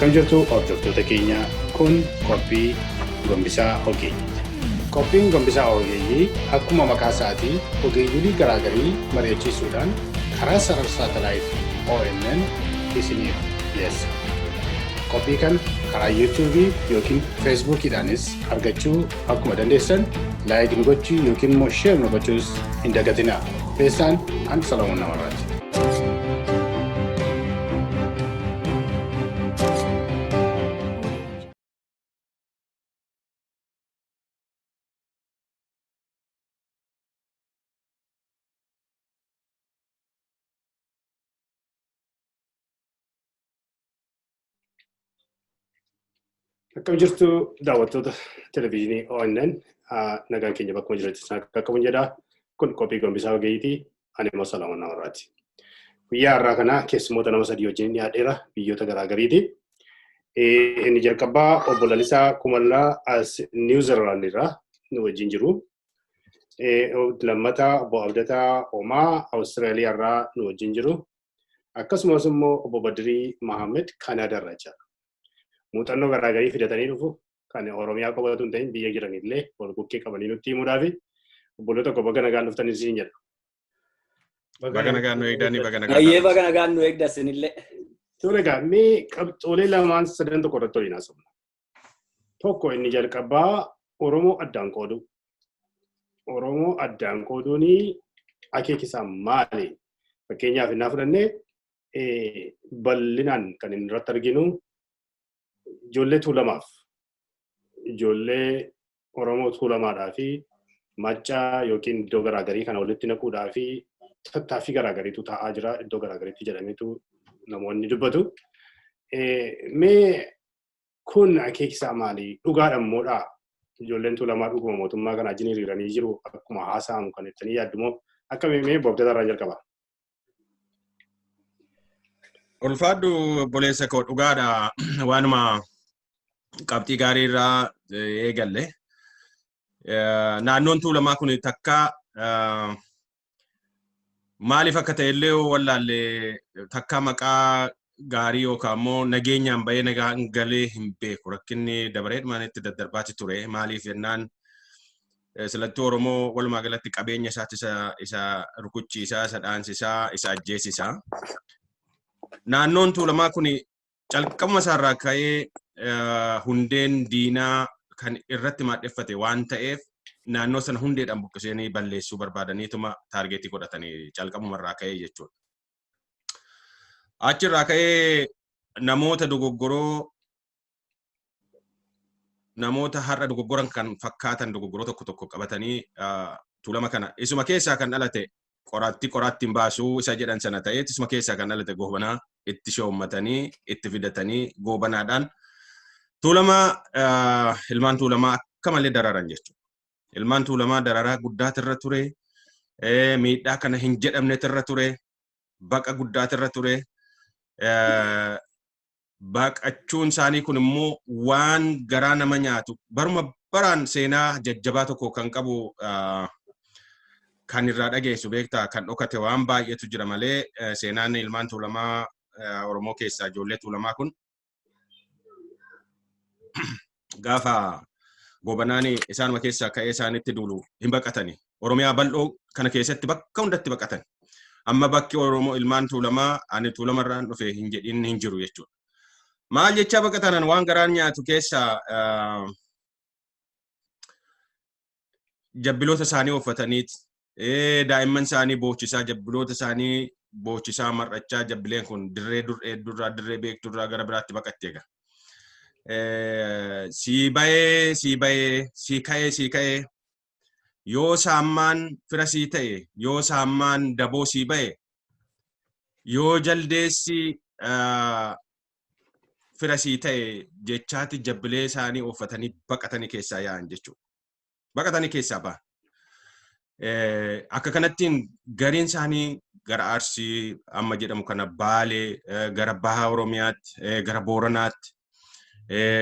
Akkam jirtu hordoftoota keenya, kun qophii gombisaa ogeeyyiiti. Qophiin gombisaa ogeeyyii akkuma maqaa isaatii ogeeyyiilee garaagarii mari'achiisuudhaan karaa sarara saatalaayit ONN isiniif dhiyeessa. Qophii kana karaa yuutuubii yookiin feesbuukiidhaanis argachuu akkuma dandeessan like nu gochuu yookiin immoo share nu gochuus hin dagatinaa. Keessaan an Salamoon Namarraati. Akkam jirtu daawwattoota televezyiinii ONN, nagaan keenya bakkuma jiranitti isaan qaqqabuun jedha. Kun qophii gombisaa ogeeyyiiti. Ani immoo Salamoon Namarraati. Guyyaa har'aa kana keessummoota nama sadii wajjin dhiyaadheera biyyoota garaagariiti. Inni jalqabaa obbo Lalisaa Kumallaa as Niw Zeeland irraa nu wajjin jiru. Lammataa obbo Abdataa Homaa Awustiraaliyaa irraa nu wajjin jiru. Akkasumas immoo obbo Badirii Mahammed Kaanaadaa irraa jira. Muuxannoo garaagarii fidatanii dhufu kan Oromiyaa qofa otoo hin ta'in biyya jiranillee wal bukkee qabanii nutti himuudhaafi obboloota koo baga nagaan dhuftan isin jedha. Baga nagaan nu eegdanii, baga nagaan. Baay'ee baga nagaan nu eegda isinillee. Tole egaa, mee qabxoolee lamaan sadan tokko irratti waliin haasofna. Tokko, inni jalqabaa Oromoo addaan qooduu. Oromoo addaan qooduun akeeki isaa maali? Fakkeenyaaf innaa fudhannee bal'inaan kan inni irratti arginu ijoollee Tuulamaaf, ijoollee Oromoo Tuulamaadhaa fi Maccaa yookiin iddoo garaagarii kana walitti naquudhaa fi tattaaffii garaagariitu taa'aa jira iddoo garaagariitti jedhameetu namoonni dubbatu. Mee kun akeekisaa maali? Dhugaadha immoodhaa? Ijoolleen Tuulamaa dhuguma mootummaa kana wajjin hiriiranii jiru akkuma haasa'amu kan ittanii yaaddu moo akka mee Abdataa irraa jalqaba? Ulfaadhu obboleessa koo, dhugaadha, waanuma qabxii gaarii irraa eegalle. Naannoon Tuulamaa kun takka maaliif akka ta'e illee wallaalle, takka maqaa gaarii yookaan immoo nageenyaan bahee nagaan galee hin beeku. Rakkinni dabareedhumaan itti daddarbaati ture. Maaliif jennaan, silattuu Oromoo walumaa galatti qabeenya isaatti isa rukuchiisaa, isa dhaansisaa, isa ajjeesisaa. Naannoon Tuulamaa kun calqabuma isaarraa ka'ee hundeen diinaa kan irratti maadheffate waan ta'eef, naannoo sana hundeedhaan buqqisanii balleessuu barbaadaniituma taargeetii godhatanii calqabuma irraa ka'ee jechuudha. Achirraa ka'ee namoota dogoggoroo, namoota har'a dogoggoran kan fakkaatan, dogoggoroo tokko tokko qabatanii Tuulama kana isuma keessaa kan dhalate qoraattii qoraattiin baasuu isa jedhan sana ta'eet, isuma keessaa kan dhalate Goobanaa itti shoommatanii itti fidatanii, Goobanaadhaan Tuulama, ilmaan Tuulamaa akka malee dararan jechuudha. Ilmaan Tuulamaa dararaa guddaatirra ture, miidhaa kana hin jedhamnetirra ture, baqa guddaatirra ture. Baqachuun isaanii kun immoo waan garaa nama nyaatu. Baruma baraan seenaa jajjabaa tokko kan qabu kan irraa dhageessu beektaa, kan dhokate waan baay'eetu jira malee, seenaan ilmaan Tuulamaa, Oromoo keessaa ijoollee Tuulamaa kun gaafa Goobanaan isaanuma keessaa ka'ee isaanitti duulu hin baqatani. Oromiyaa bal'oo kana keessatti bakka hundatti baqatan. Amma bakki Oromoo ilmaan Tuulamaa ani Tuulamarraan dhufe hin jedhin hin jiru jechuudha. Maal jechaa baqatanan? Waan garaan nyaatu keessaa jabbiloota isaanii uffataniit, daa'imman isaanii boochisaa, jabbiloota isaanii boochisaa mar'achaa, jabbileen kun dirree dur durraa, dirree beekturraa gara biraatti baqatte egaa. Sii bayee, sii bayee, sii ka'ee, sii ka'ee, yoo saammaan fira sii ta'e, yoo saammaan daboo sii ba'e, yoo jaldeessi fira sii ta'e jechaati jabbilee isaanii uffatanii baqatanii keessaa yaa'an jechuudha. Baqatanii keessaa ba'an. Akka kanattiin gariin isaanii gara Arsii amma jedhamu kana, Baalee, gara Baha Oromiyaatti, gara Booranaatti,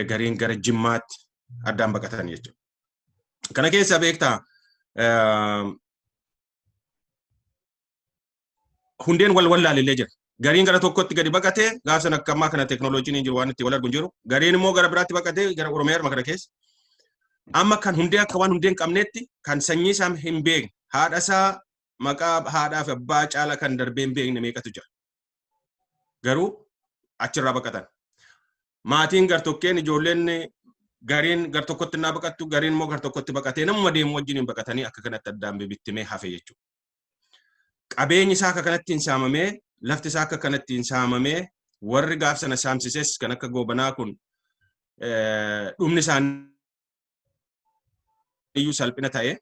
gariin gara Jimmaatti addaan baqatan jechuudha. Kana keessaa beektaa, hundeen wal wallaalillee jira. Gariin gara tokkotti gadi baqatee gaaf sana akka ammaa kana teekinooloojiin hin jiru waan itti wal argu hin jiru. Gariin immoo gara biraatti baqatee gara Oromiyaa kana keessa. Amma kan hundee akka waan hundee hin qabneetti kan sanyii isaa hin beekne haadha isaa maqaa haadhaa fi abbaa caala kan darbee hin beekne meeqatu jira. Garuu achirraa baqatan. Maatiin gartokkeen ijoolleen gariin gartokkotti naa baqattu gariin immoo gartokkotti baqatee namuma deemu wajjin hin baqatanii akka kanatti addaan bibittimee hafe jechuudha. Qabeenyi isaa akka kanatti hin saamamee lafti isaa akka kanatti hin saamamee warri gaaf sana saamsises kan akka Goobanaa kun dhumni isaanii iyyuu salphina ta'e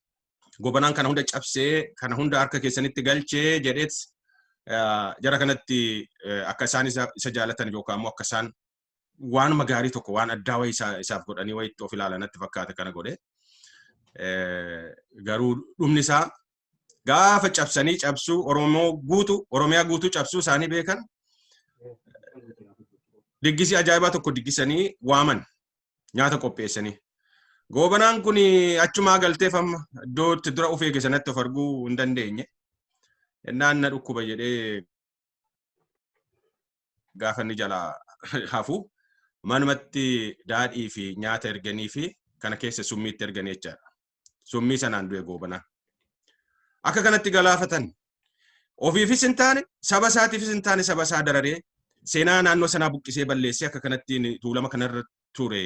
Goobanaan kana hunda cabsee kana hunda harka keessanitti galchee jedheet jara kanatti akka isaan isa jaalatan yookaan immoo akka isaan waanuma gaarii tokko waan addaa wayii isaaf godhanii wayiitti of ilaalan natti fakkaata kana godhe. Garuu dhumni isaa gaafa cabsanii cabsuu Oromoo guutuu Oromiyaa guutuu cabsuu isaanii beekan diggisii ajaa'ibaa tokko diggisanii waaman nyaata qopheessanii. Goobanaan kun achumaa galteef amma iddoo itti dura of eege sanatti of arguu hin dandeenye. Innaan na dhukkuba jedhee gaafa inni jalaa hafu manumatti daadhii fi nyaata erganii fi kana keessa summiitti erganii jechaadha. Summii sanaan du'e Goobanaan. Akka kanatti galaafatan. Ofiifis hin taane saba isaatiifis hin taane saba isaa dararee seenaa naannoo sanaa buqqisee balleessee akka kanatti Tuulama kanarra ture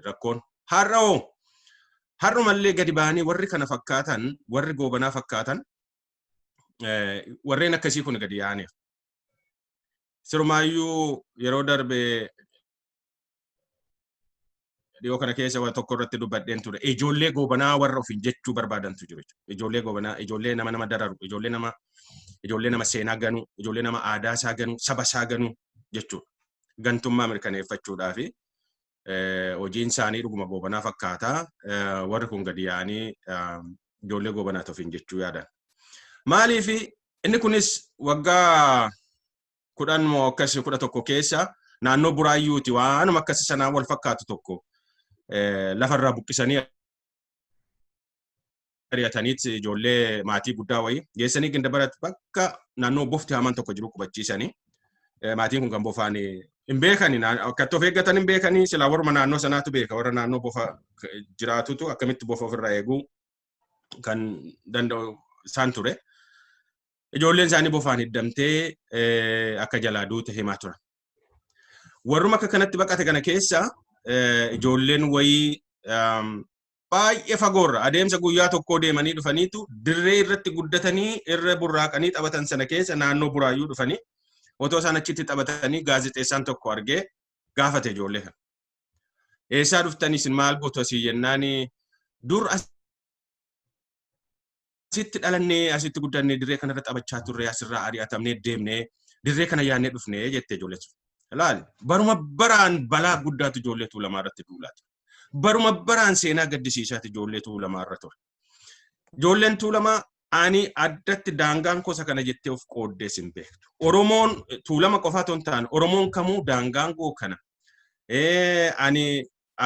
rakkoon. Har'a hoo har'umallee gadi ba'anii warri kana fakkaatan warri Goobanaa fakkaatan warreen akkasii kun gadi yaa'aniif. Sirumaayyuu yeroo darbe dhiyoo kana keessa waan tokko irratti dubbadheen ture. Ijoollee Goobanaa warra ofiin jechuu barbaadantu jiru. Ijoollee Goobanaa, ijoollee nama nama dararu, ijoollee nama seenaa ganu, ijoollee nama aadaa isaa ganu, saba isaa ganu jechuudha. Gantummaa mirkaneeffachuudhaafi hojiin isaanii dhuguma Goobanaa fakkaata. Warri kun gadi yaa'anii ijoollee Goobanaati ofiin jechuu yaadan. Maaliif inni kunis waggaa 10 moo akkas 11 keessa naannoo Buraayyuuti waanuma akkasii sanaan wal fakkaatu tokko lafarraa buqqisanii ari'ataniit ijoollee maatii guddaa wayii geessanii Gindabaratti bakka naannoo bofti hamaan tokko jiru qubachiisanii maatiin kun kan bofaan hin beekani akkatti of eeggatan hin beekanii silaa warra naannoo sanaatu beeka warra naannoo bofa jiraatutu akkamitti bofa ofirraa eeguu kan danda'u isaan ture. Ijoolleen isaanii bofaan hiddamtee akka jalaa duute himaa turan. Warruma akka kanatti baqate kana keessa ijoolleen wayii baay'ee fagoorra adeemsa guyyaa tokkoo deemanii dhufaniitu dirree irratti guddatanii irra burraaqanii taphatan sana keessa naannoo Buraayyuu dhufanii otoo isaan achitti taphatanii gaazexeessaan tokko argee gaafate ijoollee kana. Eessaa dhuftanii isin maal gootu asii jennaani dur asitti dhalannee asitti guddannee dirree kanarra taphachaa turre asirraa ari'atamnee deemnee dirree kana yaannee dhufnee jette ijoollee sun. Ilaali baruma baraan balaa guddaatu ijoollee Tuulamaa irratti duulaa ture. Baruma baraan seenaa gaddisiisaati ijoollee Tuulamaa irra ture. Ijoolleen Tuulamaa ani addatti daangaan gosa kana jettee of qooddees hin beektu. Oromoon Tuulama qofaa otoo hin taane Oromoon kamuu daangaan koo kana. Ani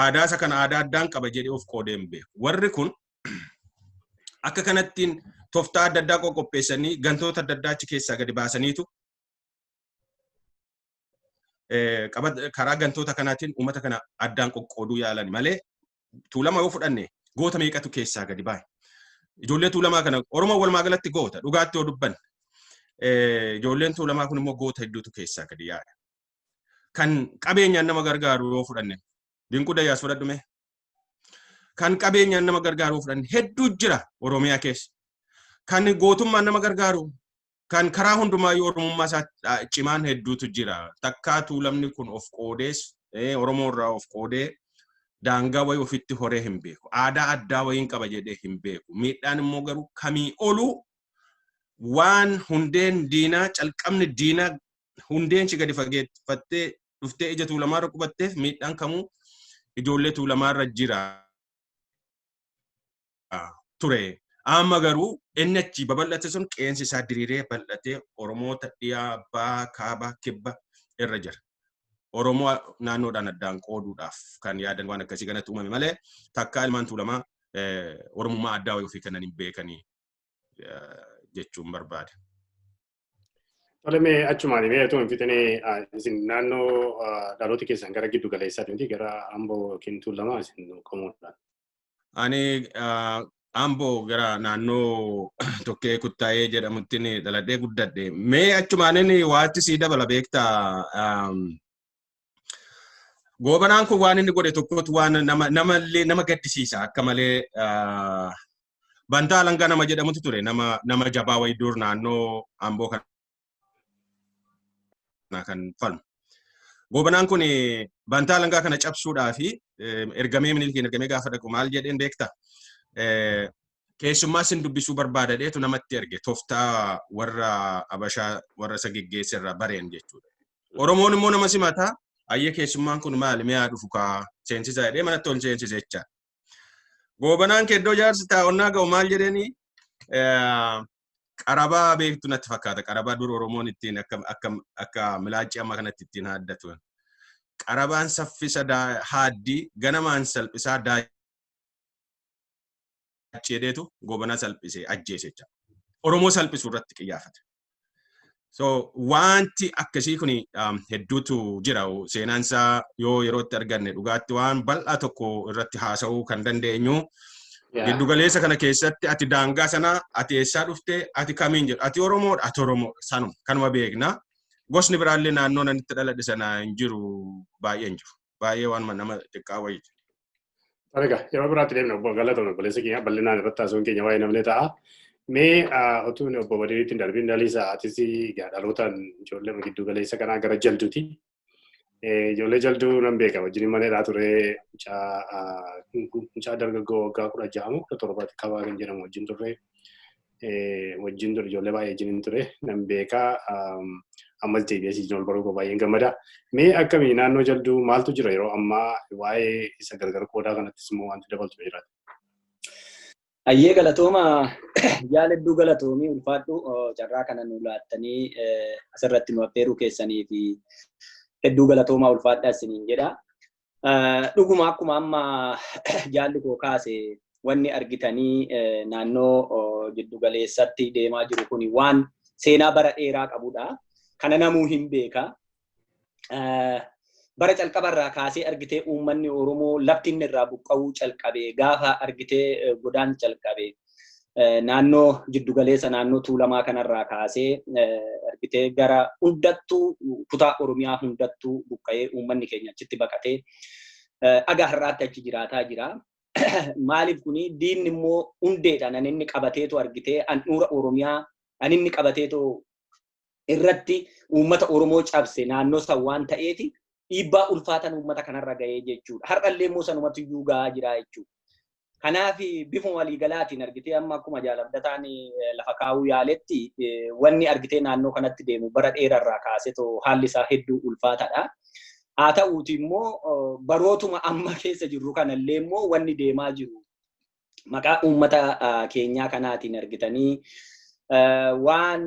aadaa isa kana aadaa addaan qaba jedhee of qoodee hin beeku. Warri kun akka kanattiin tooftaa adda addaa qopheessanii gantoota adda addaa achi keessaa gadi baasaniitu karaa gantoota kanaatiin uummata kana addaan qoqqooduu yaalan malee Tuulama yoo fudhanne goota meeqatu keessaa gadi bahe. Ijoollee Tuulamaa kana Oromoo walumaa galatti goota dhugaatti yoo dubbanne. Ijoolleen Tuulamaa kun immoo goota hedduutu keessaa gadi yaa'e. Kan qabeenyaan nama gargaaru yoo fudhanne Dinquu Dayyaas fudhadhu mee. Kan qabeenyaan nama gargaaru yoo fudhanne hedduu jira Oromiyaa keessa. Kan gootummaan nama gargaaru kan karaa hundumaayyuu Oromummaa isaa cimaan hedduutu jira. Takkaa Tuulamni kun of qoodees Oromoo irraa of qoodee daangaa wayii ofitti horee hin beeku. Aadaa addaa wayiin qaba jedhee hin beeku. Miidhaan immoo garuu kamii oluu waan hundeen diinaa calqabni diinaa hundeen shi gadi fageeffattee dhuftee ija Tuulamaarra qubatteef miidhaan kamuu ijoollee Tuulamaarra jira ture. Amma garuu inni achi babal'ate sun qeensi isaa diriiree bal'atee Oromoota dhiyaa, baha, kaaba, kibba irra jira. Oromoo naannoodhaan addaan qooduudhaaf kan yaadan waan akkasii kanatti uumame malee takkaa ilmaan Tuulamaa Oromummaa addaa wayii ofii kennan hin beekanii jechuun barbaade. Tole, mee achumaan mee otoo hin fixinee, isin naannoo dhaloota keessan gara giddu galeessaati miti, gara Amboo yookiin Tuulamaa isin qomoodhaan? Ani Amboo gara naannoo Tokkee Kuttaayee jedhamutti dhaladhee guddadhe. Mee achumaanin waatti sii dabala beektaa. Goobanaan kun waan inni godhe tokkotu waan nama namallee nama gaddisiisa akka malee. Bantaa Alangaa nama jedhamutu ture, nama jabaa wayii dur naannoo Amboo kana kan falmu. Goobanaan kun Bantaa Alangaa kana cabsuudhaa fi ergamee, Minilikiin ergamee gaafa dhaqu maal jedheen beektaa? Keessummaa sin dubbisuu barbaadadheetu namatti erge, tooftaa warra Abashaa warra isa geggeesse irraa bareen jechuudha. Oromoon immoo nama simataa, "Ayyee, keessummaan kun maali, mi'aa dhufu kaa, seensisaa," jedhee manatti ol seensise jecha. Goobanaan keddoo jaarsi taa'onnaa ga'u maal jedheeni, qarabaa beektu natti fakkaata. Qarabaa dur Oromoon ittiin akka milaacii amma kanatti ittiin haaddatu. Qarabaan saffisa haaddii ganamaan salphisaa daacheedheetu Goobanaa salphisee ajjeese jecha. Oromoo salphisuu irratti qiyyaafate. So wanti akkasii kun hedduutu jira. Seenaan isaa yoo yerootti arganne dhugaatti waan bal'aa tokko irratti haasa'uu kan dandeenyu. Giddugaleessa kana keessatti ati daangaa sana, ati eessaa dhufte, ati kamiin jedhu, ati Oromoodha, ati Oromoo sanuma kanuma beekna. Gosni biraallee naannoo nanitti dhaladhe sana hin jiru, baay'ee hin jiru. Baay'ee waan nama xiqqaa wayiiti. Egaa yeroo biraatti deemna, obbo Galatoon, obboleessa keenya, bal'inaan irratti haasa'uun keenya waa'ee namni ta'a. Mee utuu obbo Badiriitti hin darbiin, Daliisa, atis egaa dhalootaan ijoollee giddu galeessa kanaa gara Jalduuti. Ijoollee Jalduu nan beeka, wajjin maneedhaa ture, mucaa dargaggoo waggaa 16 17tti Kabaa kan jedhamu wajjin turre. Wajjin ture, ijoollee baay'ee wajjin ture, nan beeka. Ammas deebi'ee si ol baruu koo baay'een gammada. Mee akkamii naannoo Jalduu maaltu jira yeroo ammaa, waa'ee isa gargar qoodaa kanattis immoo wanti dabaltu jiraata? Ayyee, galatooma jaal, hedduu galatoomii, ulfaadhu. Carraa kana nu laattanii asirratti nu affeeruu keessanii fi hedduu galatoomaa, ulfaadhaa isiniin jedha. Dhuguma akkuma amma jaalli koo kaase, wanni argitanii naannoo jiddugaleessatti deemaa jiru kuni waan seenaa bara dheeraa qabudha. Kana namuu hin beeka. Bara calqabarraa kaasee argitee uummanni Oromoo lafti inni irraa buqqa'uu calqabe, gaafa argitee godaan calqabe, naannoo jiddugaleessa, naannoo Tuulamaa kanarraa kaasee argitee gara hundattuu, kutaa Oromiyaa hundattuu buqqa'ee, uummanni keenya achitti baqatee aga har'aatti achi jiraataa jira. Maaliif kuni diinni immoo hundeedhaan an inni qabateetu argitee handhuura Oromiyaa an inni qabateetu irratti uummata Oromoo cabse naannoo san waan ta'eef dhiibbaa ulfaatan uummata kanarra gahee jechuudha. Har'allee immoo sanumatu iyyuu gahaa jira jechuudha. Kanaaf bifuma waliigalaatiin argitee amma akkuma jaalabdataan lafa kaa'uu yaaletti, wanni argitee naannoo kanatti deemu bara dheerarraa kaasetoo haalli isaa hedduu ulfaataadha. Haa ta'uuti immoo barootuma amma keessa jirru kanallee immoo wanni deemaa jiru maqaa uummata keenyaa kanaatiin argitanii waan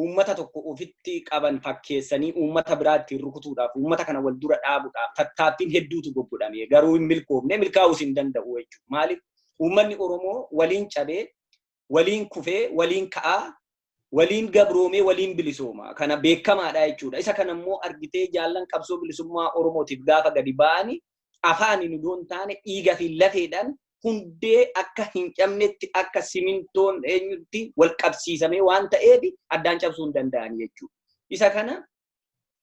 uummata tokko ofitti qaban fakkeessanii uummata biraa ittiin rukutuudhaaf, uummata kana wal dura dhaabuudhaaf tattaaffiin hedduutu goggodhame, garuu hin milkoofne, milkaa'uus hin danda'u jechuudha. Maaliif? Uummanni Oromoo waliin cabee, waliin kufee, waliin ka'aa, waliin gabroomee, waliin bilisooma. Kana beekamaadha jechuudha. Isa kana immoo argitee jaallan qabsoo bilisummaa Oromootiif gaafa gadi ba'anii afaaniin odoo hin taane dhiiga fi lafeedhaan hundee akka hin cabnetti, akka simintoon eenyutti wal qabsiisamee waan ta'eef addaan cabsuu hin danda'an jechuudha. Isa kana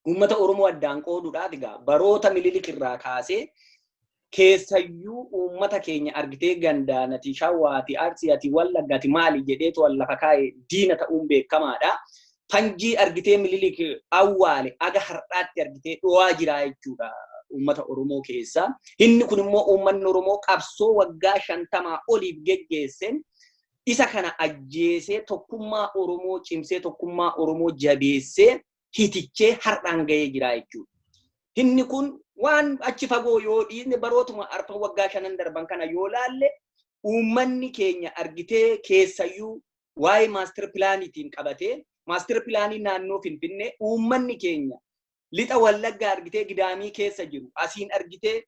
uummata Oromoo addaan qooduudhaaf egaa baroota Minilik irraa kaasee keessayyuu uummata keenya argitee gandaanati, Shawaati, Arsiyaati, Wallaggaati maali jedheetu wal lafa kaa'e diina ta'uun beekamaadha. Fanjii argitee Minilik awwaale aga har'aatti argitee dho'aa jira jechuudha uummata Oromoo keessa. Inni kun immoo uummanni Oromoo qabsoo waggaa 50 oliif geggeesseen isa kana ajjeesee, tokkummaa Oromoo cimsee, tokkummaa Oromoo jabeessee, hitichee har'aan gahee jira jechuudha. Inni kun waan achi fagoo yoo dhiisne, barootuma arfan waggaa shanan darban kana yoo laalle, uummanni keenya argitee keessayyuu waa'ee master planiitiin qabatee, master planii naannoo Finfinnee, uummanni keenya lixa Wallaggaa argitee Gidaamii keessa jiru, asiin argitee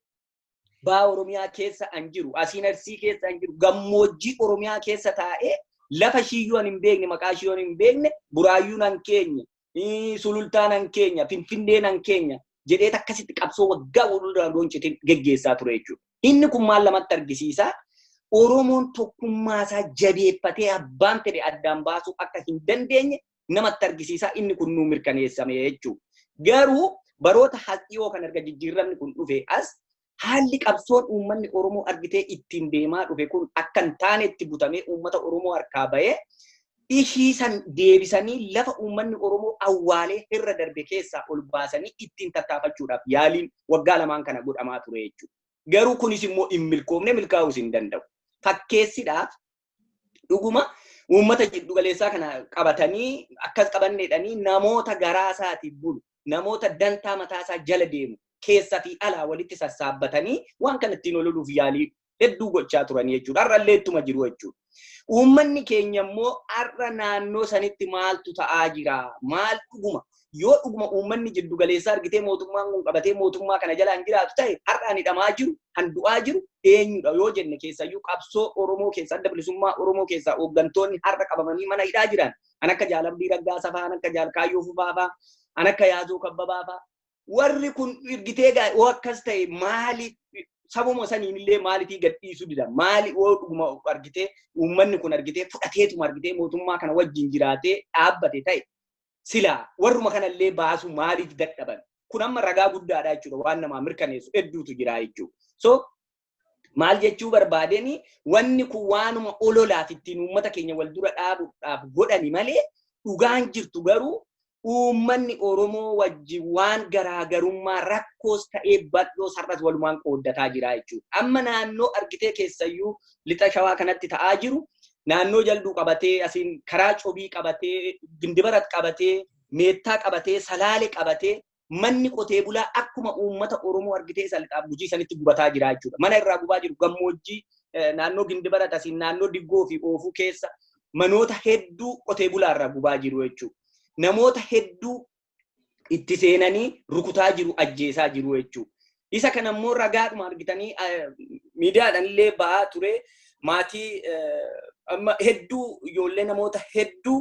baa Oromiyaa keessa an jiru, asiin Arsii keessa an jiru, gammoojjii Oromiyaa keessa taa'ee Lafa ishiiyyuu an hin beekne, maqaa ishiiyyuu an hin beekne, Buraayyuun an keenya, Sulultaan an keenya, Finfinneen an keenya jedhee akkasitti qabsoo waggaa walirraa goonchitiin geggeessaa ture jechuudha. Inni kun maal lamatti argisiisa? Oromoon tokkummaa isaa jabeeffatee abbaan fedhe addaan baasuu akka hin dandeenye namatti argisiisa. Inni kun nuu mirkaneessame jechuudha. Garuu baroota dhiyoo kan erga jijjiiramni kun dhufe as, haalli qabsoon uummanni Oromoo argitee ittiin deemaa dhufe kun akka hin taanetti butamee uummata Oromoo harkaa bahee, ishii san deebisanii lafa uummanni Oromoo awwaalee irra darbe keessaa ol baasanii ittiin tattaafachuudhaaf yaaliin waggaa 2n kana godhamaa ture jechuudha. Garuu kunis immoo hin milkoofne, milkaa'uus hin danda'u. Fakkeessidhaaf dhuguma uummata jiddu galeessaa kana qabatanii akkas qabanneedhanii namoota garaa isaatiif bulu, namoota dantaa mataa isaa jala deemu keessa fi alaa walitti sassaabbatanii waan kana ittiin ololuuf yaalii hedduu gochaa turanii jechuudha. Har'allee ittuma jiru jechuudha. Uummanni keenya immoo har'a naannoo sanitti maaltu ta'aa jira? Maal dhuguma? Yoo dhuguma uummanni jiddu galeessaa argitee mootummaan kun qabatee mootummaa kana jalaan jiraatu ta'e, har'aan hidhamaa jiru, han du'aa jiru eenyudha yoo jenne, keessayyuu qabsoo Oromoo keessa, Adda Bilisummaa Oromoo keessaa hooggantoonni har'a qabamanii mana hidhaa jiran, an akka Jaal Abdii Raggaasaa fa'aa, an akka Jaal Kaayyoo Fufaa fa'aa, an akka Yaazoo Kabbabaa fa'aa. Warri kun argitee yoo akkas ta'e, maali sabuma saniin illee maaliifii gadhiisuu dida? Maali yoo dhuguma argitee uummanni kun argitee fudhateetuma argitee mootummaa kana wajjin jiraatee dhaabbate ta'e, silaa warruma kanallee baasu maaliif dadhaban? Kun amma ragaa guddaadha jechuudha, waan namaa mirkaneessu hedduutu jira jechuudha. So maal jechuu barbaadeni, wanni kun waanuma ololaaf ittiin uummata keenya wal dura dhaabuudhaaf godhani malee, dhugaan jirtu garuu uummanni Oromoo wajjin waan garaagarummaa rakkoos ta'ee bal'oo sarras walumaan qooddataa jira jechuudha. Amma naannoo argitee keessayyuu Lixa Shawaa kanatti ta'aa jiru, naannoo Jalduu qabatee, asiin karaa Cobii qabatee, Gindibarat qabatee, Meettaa qabatee, Salaale qabatee, manni qotee bulaa akkuma uummata Oromoo argitee isa Lixaaf Gujii sanitti gubataa jira jechuudha. Mana irraa gubaa jiru gammoojjii naannoo Gindibarat, asiin naannoo Diggoo fi Oofuu keessa manoota hedduu qotee bulaa irraa gubaa jiru jechuudha. Namoota hedduu itti seenanii rukutaa jiru, ajjeesaa jiru jechuudha. Isa kana immoo ragaadhuma argitanii miidiyaadhaan illee ba'aa ture. Maatii amma hedduu, ijoollee namoota hedduu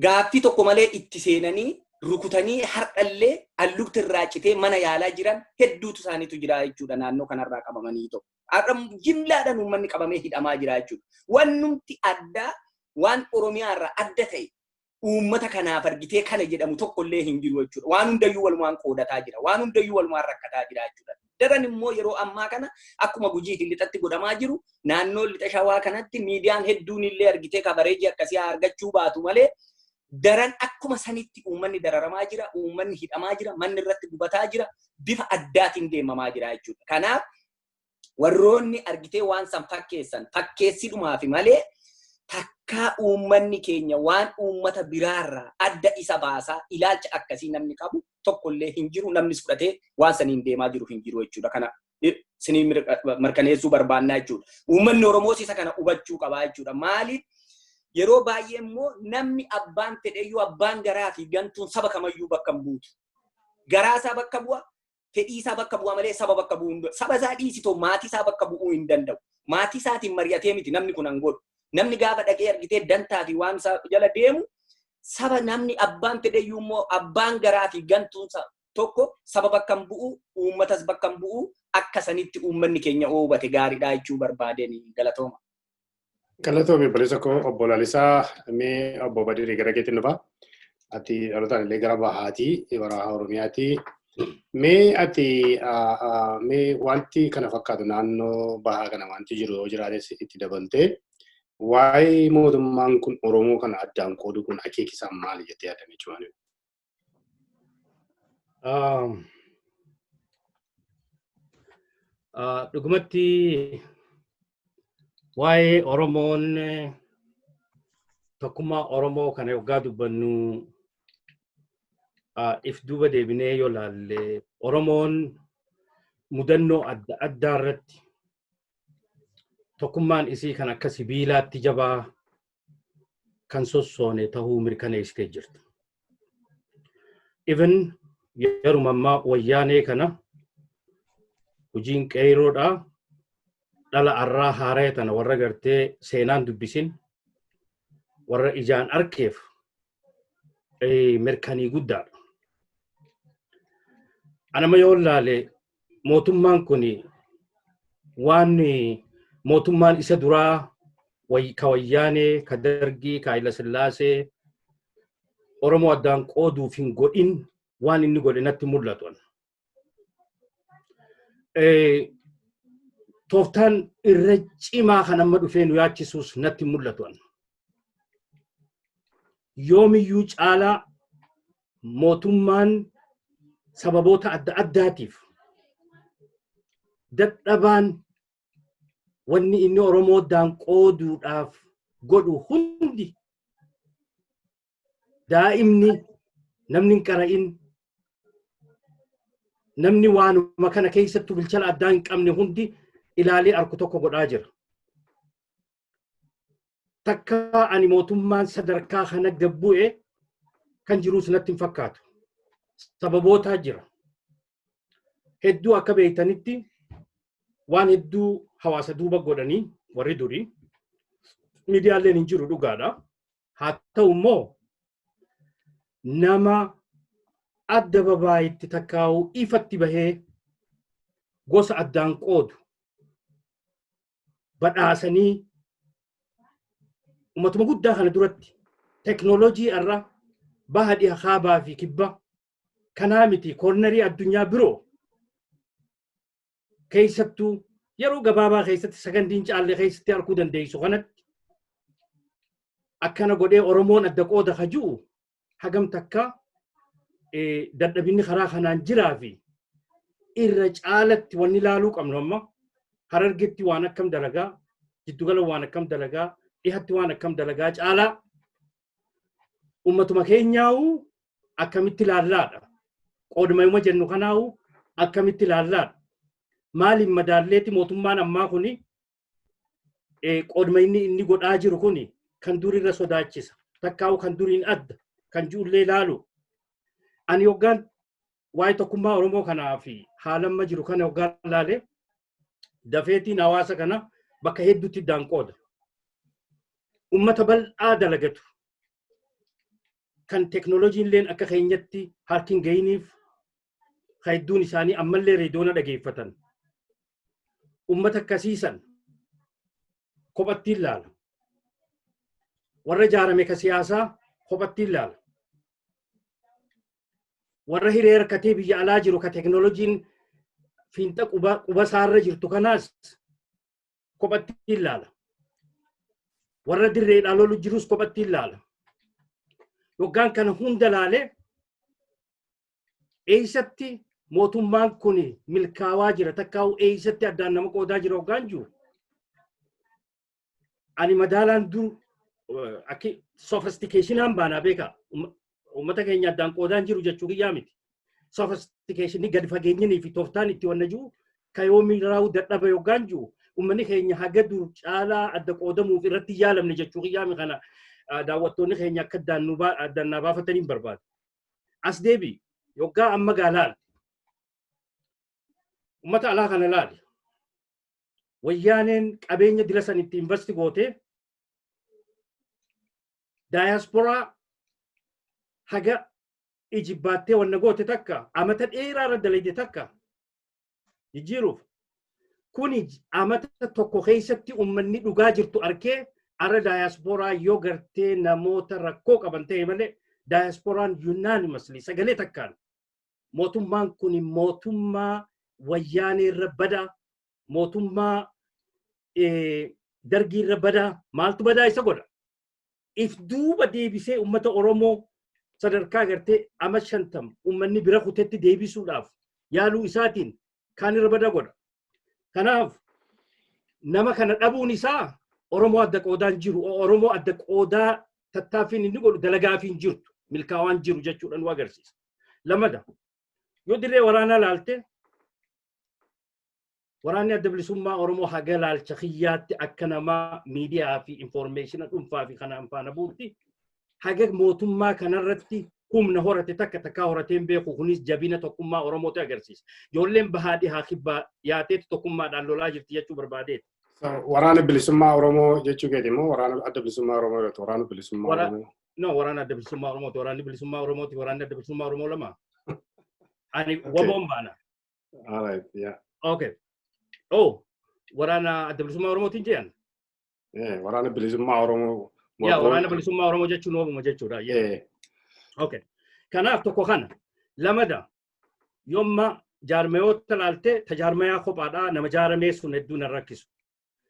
gaaffii tokko malee itti seenanii rukutanii har'allee allugti irraa citee mana yaalaa jiran hedduutu isaaniitu jira jechuudha, naannoo kanarraa qabamanii tokko. Har'a jimlaadhaan uummanni qabamee hidhamaa jira jechuudha. Wannumti addaa, waan Oromiyaa irraa adda ta'e uummata kanaaf argitee kana jedhamu tokkollee hin jiru jechuudha. Waan hundayyuu walumaan qoodataa jira. Waan hundayyuu walumaan rakkataa jira jechuudha. Daran immoo yeroo ammaa kana akkuma Gujii fi Lixatti godhamaa jiru, naannoo Lixa Shawaa kanatti miidiyaan hedduun illee argitee coverage akkasii haa argachuu baatu malee, daran akkuma sanitti uummanni dararamaa jira, uummanni hidhamaa jira, manni irratti gubataa jira, bifa addaatiin deemamaa jira jechuudha. Kanaaf warroonni argitee waan san fakkeessan fakkeessidhumaafi malee, takkaa uummanni keenya waan uummata biraarraa adda isa baasaa ilaalcha akkasii namni qabu tokkollee hin jiru, namnis fudhatee waan saniin deemaa jiru hin jiru jechuudha. Kana sinii mirkaneessuu barbaannaa jechuudha. Uummanni Oromoos isa kana hubachuu qabaa jechuudha. Maaliif, yeroo baay'ee immoo namni abbaan fedheyyuu, abbaan garaa fi gantuun saba kamayyuu bakka hin buutu. Garaa isaa bakka bu'a, fedhii isaa bakka bu'a malee saba bakka bu'uu hin danda'u. Saba isaa dhiisitoo maatii isaa bakka bu'uu hin danda'u. Maatii isaatiin mari'atee miti namni kun han godhu. Namni gaafa dhaqee argitee dantaa fi waan isaa jala deemu, saba namni abbaan fedheyyuu immoo abbaan garaa fi gantuun tokko saba bakka hin bu'u, uummatas bakka hin bu'u. Akka sanitti uummanni keenya hubate gaariidha jechuu barbaadeen. Galatooma. Galatoomi, obboleessa koo obbo Lalisaa. Mee obbo Badirii, gara keetiin dhufa. Ati dhalootaan illee gara bahaatii, bara Oromiyaati. Mee ati mee wanti kana fakkaatu naannoo bahaa kana wanti jiru yoo jiraates itti dabaltee, waa'ee mootummaan kun Oromoo kana addaan qoodu kun akeeki isaa maali jettee yaadame jechuudha? Dhugumatti waa'ee Oromoon tokkummaa Oromoo kana yoggaa dubbannu, if duuba deebinee yoo laalle, Oromoon mudannoo adda addaa irratti tokkummaan isii kan akka sibiilaatti jabaa kan sossoone tahuu mirkaneessitee jirti. Even yeruma ammaa Wayyaanee kana hojiin qeeroodha. Dhala arraa haaraya tana warra gartee seenaan dubbisin, warra ijaan arkeef mirkanii guddaadha. Anama yoo ilaale, mootummaan kun waan mootummaan isa duraa ka Wayyaanee, ka Dargii, ka Hayila Sillaasee Oromoo addaan qooduuf hin godhin waan inni godhe natti mul'atu. Tooftaan irra cimaa kan amma dhufee nu yaachisuus natti mul'atu. Yoomiyyuu caalaa mootummaan sababoota adda addaatiif dadhabaan wanni inni Oromoo addaan qooduudhaaf godhu hundi, daa'imni, namni hin qara'in, namni waanuma kana keessattuu bilchala addaa hin qabne hundi ilaalee arku tokko godhaa jira. Takka ani mootummaan sadarkaa kana gabbu'e kan jiruus natti hin fakkaatu. Sababootaa jira. Hedduu akka beektanitti waan hedduu hawaasa duuba godhanii warri durii miidiyaaleen hin jiru, dhugaadha. Haa ta'u immoo nama adda babaayitti takkaa'u ifatti bahee gosa addaan qoodu badhaasanii uummatuma guddaa kana duratti teknoolojii irra baha, dhiha, kaabaa fi kibba kanaa miti, cornerii addunyaa biroo keessattuu yeroo gabaabaa keessatti sagandiin caalle keessatti arguu dandeessu kanatti akkana godhee Oromoon adda qooda ka ji'u hagam takka dadhabinni karaa kanaan jiraa fi irra caalatti wanni ilaaluu qabnu amma Harargetti waan akkam dalagaa, jiddugala waan akkam dalagaa, dhihatti waan akkam dalagaa caalaa ummatuma keenyaa'u akkamitti ilaallaadha. Qoodmayuma jennu kanaa'u akkamitti ilaallaadha. Maaliin madaalleeti mootummaan ammaa kuni qoodma inni godhaa jiru kuni kan durirra sodaachisa? Takkaa'u kan duriin adda kan ji'ullee ilaalu. Ani hoggaan waa'ee tokkummaa Oromoo kanaa fi haalamma jiru kana hoggaan ilaale, dafeetiin hawaasa kana bakka hedduutti iddaan qooda. Ummata bal'aa dalagatu kan teknooloojiin illeen akka keenyatti harki hin gahiniif, ka hedduun isaanii ammallee reediyoona dhageeffatan. Ummata akkasiisan kophatti ilaala. Warra ijaarame ka siyaasaa kophatti ilaala. Warra hiree rakkatee biyya alaa jiru ka teknooloojiin fiinxa quba isaarra jirtu kanaas kophatti ilaala. Warra dirreedhaa lolu jirus kophatti ilaala. Yoggaan kana hunda laalee, eessatti mootummaan kun milkaawaa jira, takkaa'u eessatti addaan nama qoodaa jira hoggaan jiru, ani madaalaan dur akki sophisticationaan baanaa beeka, uummata keenya addaan qoodaan jiru jechuu kiyyaa miti. Sophisticationii gadi fageenyinii fi tooftaan itti wanna jiru ka yoomii raawuu dadhaba yoggaan jiru, uummanni keenya haga dur caalaa adda qoodamuuf irratti yaalamne jechuu kiyyaa. Kana daawwattoonni keenya akka addaan naa baafatanii hin barbaadu. As deebi, yoggaa amma gaa laal. Uummata alaa kana laali. Wayyaaneen qabeenya dila san itti invest gootee daayasporaa haga ijibbaattee wanna goote takka amata dheeraa irra dalayde takka jijjiiruuf, kuni amata tokko keessatti uummanni dhugaa jirtu arkee arra daayasporaa yoo gartee namoota rakkoo qaban ta'e malee, daayasporaan unanimously sagalee takkaan mootummaan kun mootummaa Wayyaanee irra badaa, mootummaa Dargii irra badaa. Maaltu badaa isa godha? If duuba deebisee uummata Oromoo sadarkaa gartee ama 50 uummanni bira kutetti deebisuudhaaf yaaluu isaatiin kaan irra badaa godha. Kanaaf nama kana dhabuun isaa Oromoo adda qoodaan jiru, Oromoo adda qoodaa tattaaffiin inni godhu dalagaafi hin jirtu, milkaa'aan jiru jechuudha nu agarsiisa. Lamada, yoo dirree waraanaa laalte, waraanni Adda Bilisummaa Oromoo haga laalcha kiyyaatti, akka namaa miidiyaa fi informationa dhuunfaa fi kanaan faana buutti, haga mootummaa kanarratti humna horate takka takkaa horateen beeku. Kunis jabina tokkummaa Oromootu agarsiisa. Ijoolleen bahaa, dhihaa, kibbaa yaateetu tokkummaadhaan lolaa jirti jechuu barbaadeeti. Waraana Bilisummaa Oromoo jechuu keeti immoo Waraana Adda Bilisummaa Oromoo jedhu, Waraana Bilisummaa Oromoo. No, Waraana Adda Bilisummaa Oromooti. Waraanni Bilisummaa Oromooti. Waraanni Adda Bilisummaa Oromoo lama. Ani WBOn baana. All right, yeah. Okay. Oh, Waraana Adda Bilisummaa Oromootiin jedhan. Yeah, Waraana Bilisummaa Oromoo. Yaa, Waraana Bilisummaa Oromoo jechuun WBOma jechuudha. Yeah. Okay. Kanaaf tokko kana. Lamada, yomma jaarmayoota laaltee ta jaarmayaa kophaadhaa nama jaaramee sun hedduu nan rakkisu.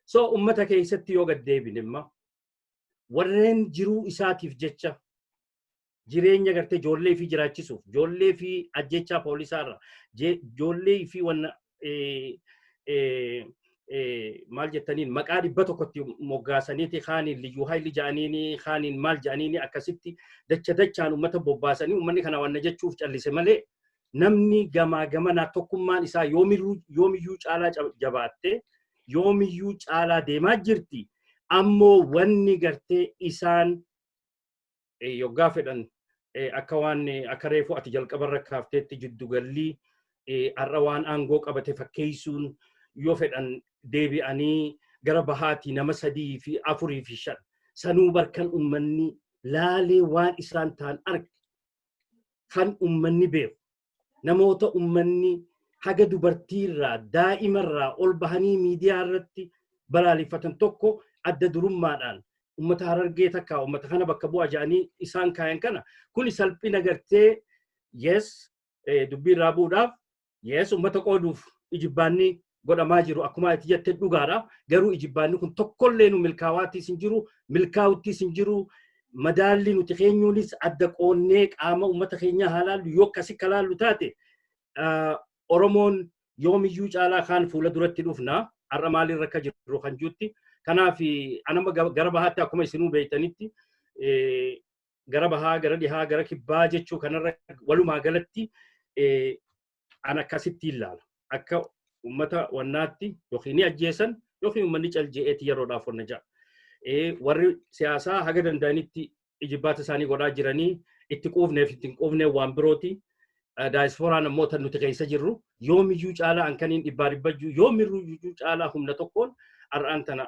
So ummata keessatti yoo gad deebine imma warreen jiruu isaatiif jecha jireenya gartee ijoollee fi jiraachisuuf, ijoollee fi ajjechaa poolisaarra, ijoollee fi wanna maal jettaniin maqaa 100tti moggaasaniiti, kaaniin liyyuu haayilii ja'aniini, kaaniin maal ja'aniini, akkasitti dacha dachaan ummata bobbaasanii ummanni kana wanna jechuuf callise malee, namni gamaa gamanaa tokkummaan isaa yoomiyyuu caalaa jabaattee yoomiyyuu caalaa deemaa jirti. Ammoo wanni gartee isaan yoggaa fedhan akka waan akka reefu ati jalqabarra kaafteetti jiddugallii har'a waan aangoo qabate fakkeessuun, yoo fedhan deebi'anii gara bahaatii nama sadii fi afurii fi shan sanuu barkan ummanni laalee waan isaan ta'an arge, kan ummanni beeku, namoota ummanni haga dubartiirraa daa'imarraa ol bahanii miidiyaa irratti balaaleffatan tokko adda durummaadhaan ummata Harargee takka ummata kana bakka bu'a jedhanii isaan kaayan kana, kuni salphina gartee yes dubbii irraa bu'uudhaaf, yes, ummata qooduuf ijibbaanni godhamaa jiru akkuma ati jette dhugaadha. Garuu ijibbaanni kun tokkollee nu milkaawaattis hin jiru, milkaa'uttis hin jiru. Madaalli nuti keenyuunis adda qoonnee qaama ummata keenyaa haa laallu. Yoo akkasi kalaallu taate, Oromoon yoomiyyuu caalaa kaan fuula duratti dhufna, har'a maalirra akka jirru kan jirutti. Kanaaf anama gara bahaatti akkuma isinuu beektanitti gara bahaa, gara dhihaa, gara kibbaa jechuu kanarra walumaa galatti an akkasitti ilaala. Akka ummata wannaatti yookiin ni ajjeesan yookiin uummanni calje'eeti yeroodhaaf wanna ja'a. Warri siyaasaa haga danda'anitti ijibbaata isaanii godhaa jiranii, itti quufneef itti hin quufneef waan birooti. Daayisporaan ammoo tan nuti keessa jirru yoomiyyuu caalaa ankaniin dhibbaa dhibbajjuu yoomiyyuu caalaa humna tokkoon har'aan tana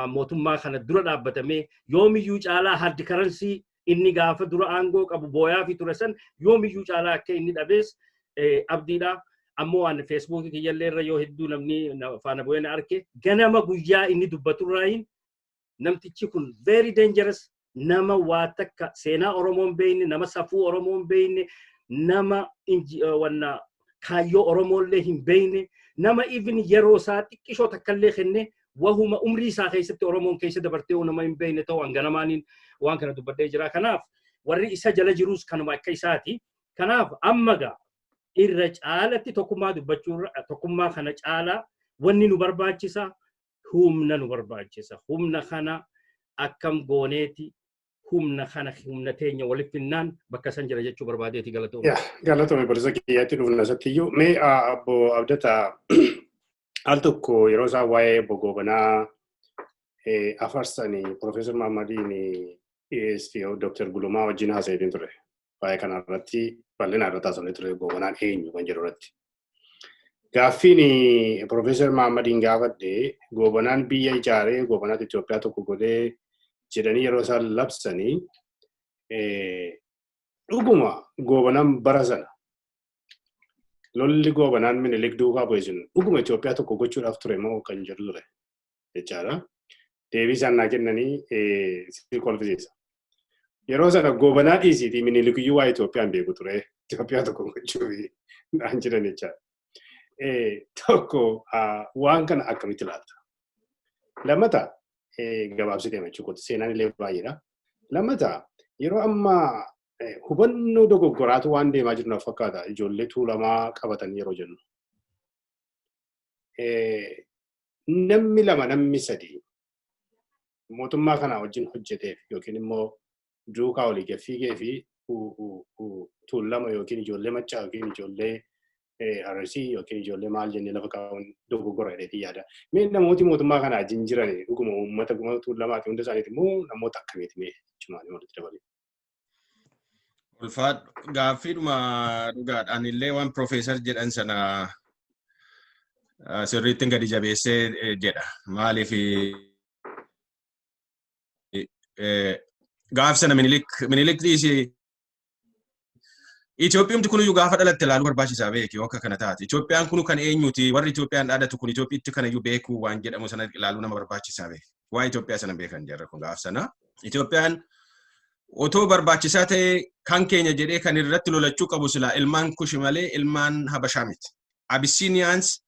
mootummaa kana dura dhaabbatamee, yoomiyyuu caalaa hard currency inni gaafa dura aangoo qabu booyaa fi ture san yoomiyyuu caalaa akka inni dhabees abdiidha. Ammoo waan Feesbuukii kiyyallee irra yoo hedduu namni faana bu'ee na arke, ganama guyyaa inni dubbaturraayin namtichi kun very dangerous nama, waa takka seenaa Oromoon beekne, nama safuu Oromoon beekne, nama wanna kaayyoo Oromoollee hin beekne, nama even yeroo isaa xiqqishoo takkallee kenne wahuma umrii isaa keessatti Oromoon keessa dabartee nama hin beekne ta'u hanganamaaniin waan kana dubbadhee jira. Kanaaf warri isa jala jirus kanuma akka isaati. Kanaaf amma gaa irra caalatti tokkummaa dubbachuu, tokkummaa kana caalaa wanni nu barbaachisa humna nu barbaachisa. Humna kana akkam gooneeti humna kana humna teenya walitti finnaan bakka san jira jechuu barbaadeeti, galatoome. Yaa, galatoome barsiisa kiyyaatti, dhufna isatti iyyuu. Mee obbo Abdataa, al tokko yeroo isaan waa'ee obbo Goobanaa afarsanii Profeesar Mahammadiin dhiyeessi Dr. Gulumaa wajjin haasa'ee ture. Waa'ee kana irratti bal'inaan irratti haasa'ee ture, Goobanaan eenyu kan jedhu irratti. Gaaffiin Profeesar Mahammadiin gaafadhe, Goobanaan biyya ijaaree, Goobanaatu Itoophiyaa tokko godhee jedhanii yeroo isaan labsanii, dhuguma Goobanaan bara sana lolli Goobanaan Minilik duukaa bu'e sun dhuguma Itoophiyaa tokko gochuudhaaf ture moo kan jedhu ture jechaadha. Deebii isaan naa kennanii si kolfisiisa. Yeroo sana Goobanaa dhiisiitii Minilik iyyuu waa Itoophiyaan beeku ture. Itoophiyaa tokko gochuuf naan jedhan jechaadha. Tokko, waan kana akkamitti ilaalta? Lammata, gabaabsitee jechuudha. Seenaan illee baay'eedha. Lammata, yeroo ammaa hubannoo dogoggoraatu waan deemaa jiru naaf fakkaata. Ijoollee Tuulamaa qabatan yeroo jennu. Namni lama, namni sadi mootummaa kana wajjin hojjeteef yookiin immoo duukaa olii fiigee fi Tuulama yookiin ijoollee Maccaa yookiin ijoollee Arsii yookiin ijoollee maal jennee lafa kaa'uun dogoggora jedheetii yaada. Mee namooti mootummaa kana wajjin jiran dhuguma uummata guma Tuulamaati hunda isaaniiti immoo namoota akkamiiti, mee jechuun walitti dabalee? Ulfaadhu, gaaffiidhuma dhugaadhaan illee waan Profeesar jedhan sana Sirriittiin gadi jabeessee jedha. Maaliif gaaf sana Minilik dhiisii Itoophiyumti kunuyyuu gaafa dhalatte ilaaluu barbaachisaa beeki akka kana taate. Itoophiyaan kunu kan eenyuti? Warri Itoophiyaan dhaadatu kun Itoophiitti kanayyuu beekuu waan jedhamu sana ilaaluu nama barbaachisaa beeki. Waa Itoophiyaa sana beekan jarri kun gaaf sana. Itoophiyaan otoo barbaachisaa ta'e kan keenya jedhee kan irratti lolachuu qabu silaa ilmaan Kushi malee ilmaan Habashaa miti. Abyssinians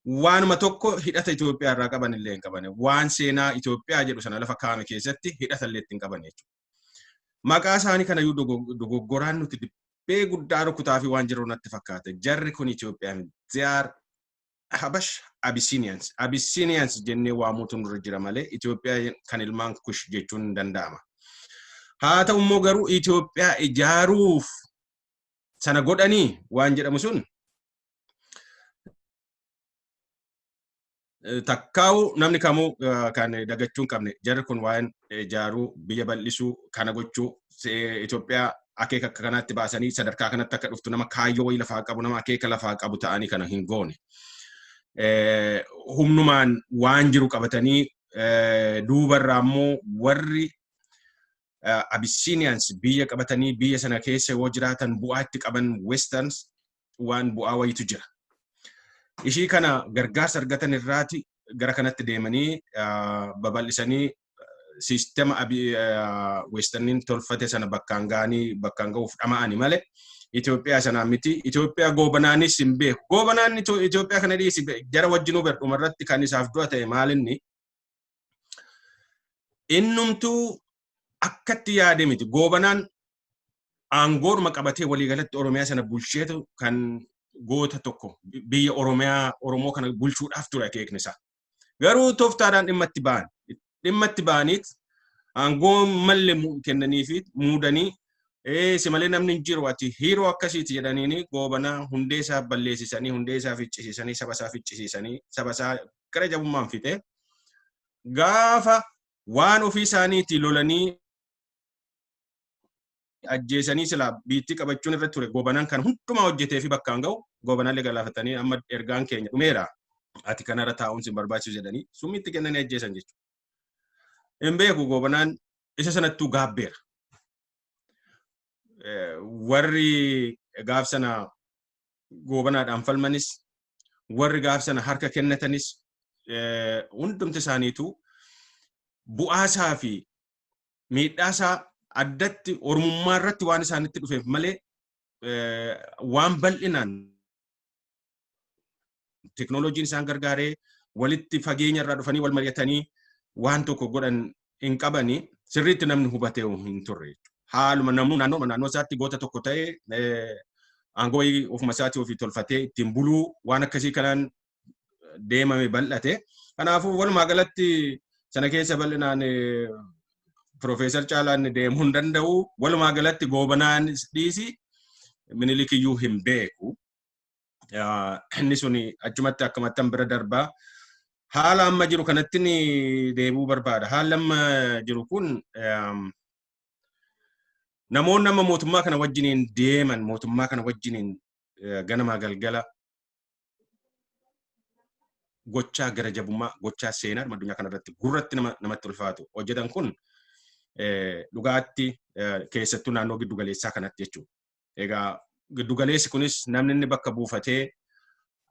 waanuma tokko hidhata Itoophiyaa irraa qaban illee hin qaban. Waan seenaa Itoophiyaa jedhu sana lafa kaa'ame keessatti hidhata illee ittiin qaban jechuudha. Maqaa isaanii kanayyuu dogoggoraan nuti dibbee guddaa rukutaa fi waan jiru natti fakkaata. Jarri kun Itoophiyaa miti. They are Habash Abyssinians. Abyssinians jennee waamuutu nurra jira malee Itoophiyaa kan ilmaan Kush jechuun hin danda'ama. Haa ta'u immoo garuu Itoophiyaa ijaaruuf sana godhanii waan jedhamu sun takkaa'u namni kamuu kan dagachuu hin qabne. Jarri kun waa'een ijaaruu, biyya bal'isuu, kana gochuu, Itoophiyaa akeeka akka kanaatti baasanii sadarkaa kanatti akka dhuftu nama kaayyoo wayii lafaa qabu, nama akeeka lafaa qabu ta'anii kana hin goone. Humnumaan waan jiru qabatanii duubarraa immoo warri Abyssinians biyya qabatanii biyya sana keessa yoo jiraatan bu'aa itti qaban Westerns waan bu'aa wayiitu jira. Ishii kana gargaarsa argatan irraati gara kanatti deemanii babal'isanii siistema Westerniin tolfate sana bakkaan ga'anii bakkaan ga'uuf dhama'ani malee Itoophiyaa sanaan miti. Itoophiyaa goobanaanis hin beeku. Goobanaan Itoophiyaa kana dhiisi jara wajjinuu berdhuma irratti kan isaaf du'a ta'e maalinni innumtuu akkatti yaade miti. Goobanaan aangoodhuma qabatee waliigalatti Oromiyaa sana bulcheetu kan goota tokko biyya Oromiyaa Oromoo kana bulchuudhaaf ture akeekni isaa. Garuu tooftaadhaan dhimma itti ba'an. Dhimma itti ba'aniit aangoo malle kennanii fi muudanii si malee namni hin jiru ati hiiroo akkasiiti jedhaniini Goobanaa hundee isaa balleessisanii, hundee isaa ficcisiisanii, saba isaa ficcisiisanii, saba isaa gara jabummaan fixe. Gaafa waan ofii isaaniitii lolanii ajjeesanii silaa biittii qabachuun irra ture Goobanaan kan hundumaa hojjetee fi bakkaan ga'u Goobanaallee galaafatanii amma ergaan keenya dhumeera. Ati kanarra taa'uun sin barbaachisu jedhanii summiitti kennanii ajjeesan jechuudha. Hin beeku, Goobanaan isa sanattuu gaabbeera. Warri gaaf sana Goobanaadhaan falmanis, warri gaaf sana harka kennatanis, hundumti isaaniitu bu'aasaa fi miidhaasaa addatti Oromummaa irratti waan isaanitti dhufeef malee waan bal'inaan teknooloojiin isaan gargaaree walitti fageenya irraa dhufanii wal mari'atanii waan tokko godhan hin qabani, sirriitti namni hubatee hin turre jechuudha. Haaluma namuu naannoo naannoo isaatti goota tokko ta'ee aangoo ofuma isaatii ofii tolfatee ittiin buluu waan akkasii kanaan deemame bal'ate. Kanaafuu walumaa galatti sana keessa bal'inaan Piroofeesar Caalaan deemuu hin danda'u. Walumaa galatti Goobanaan dhiisi Minilik iyyuu hin beeku. Inni sun achumatti akkamattan bira darbaa. Haala amma jiru kanatti deebi'uu barbaada. Haalli amma jiru kun namoonni amma mootummaa kana wajjiniin deeman, mootummaa kana wajjiniin ganamaa galgala gochaa gara jabummaa, gochaa seenaa addunyaa kanarratti gurratti namatti ulfaatu hojjetan kun dhugaatti keessattuu naannoo giddu galeessaa kanatti jechuudha. Egaa giddu galeessi kunis namni inni bakka buufatee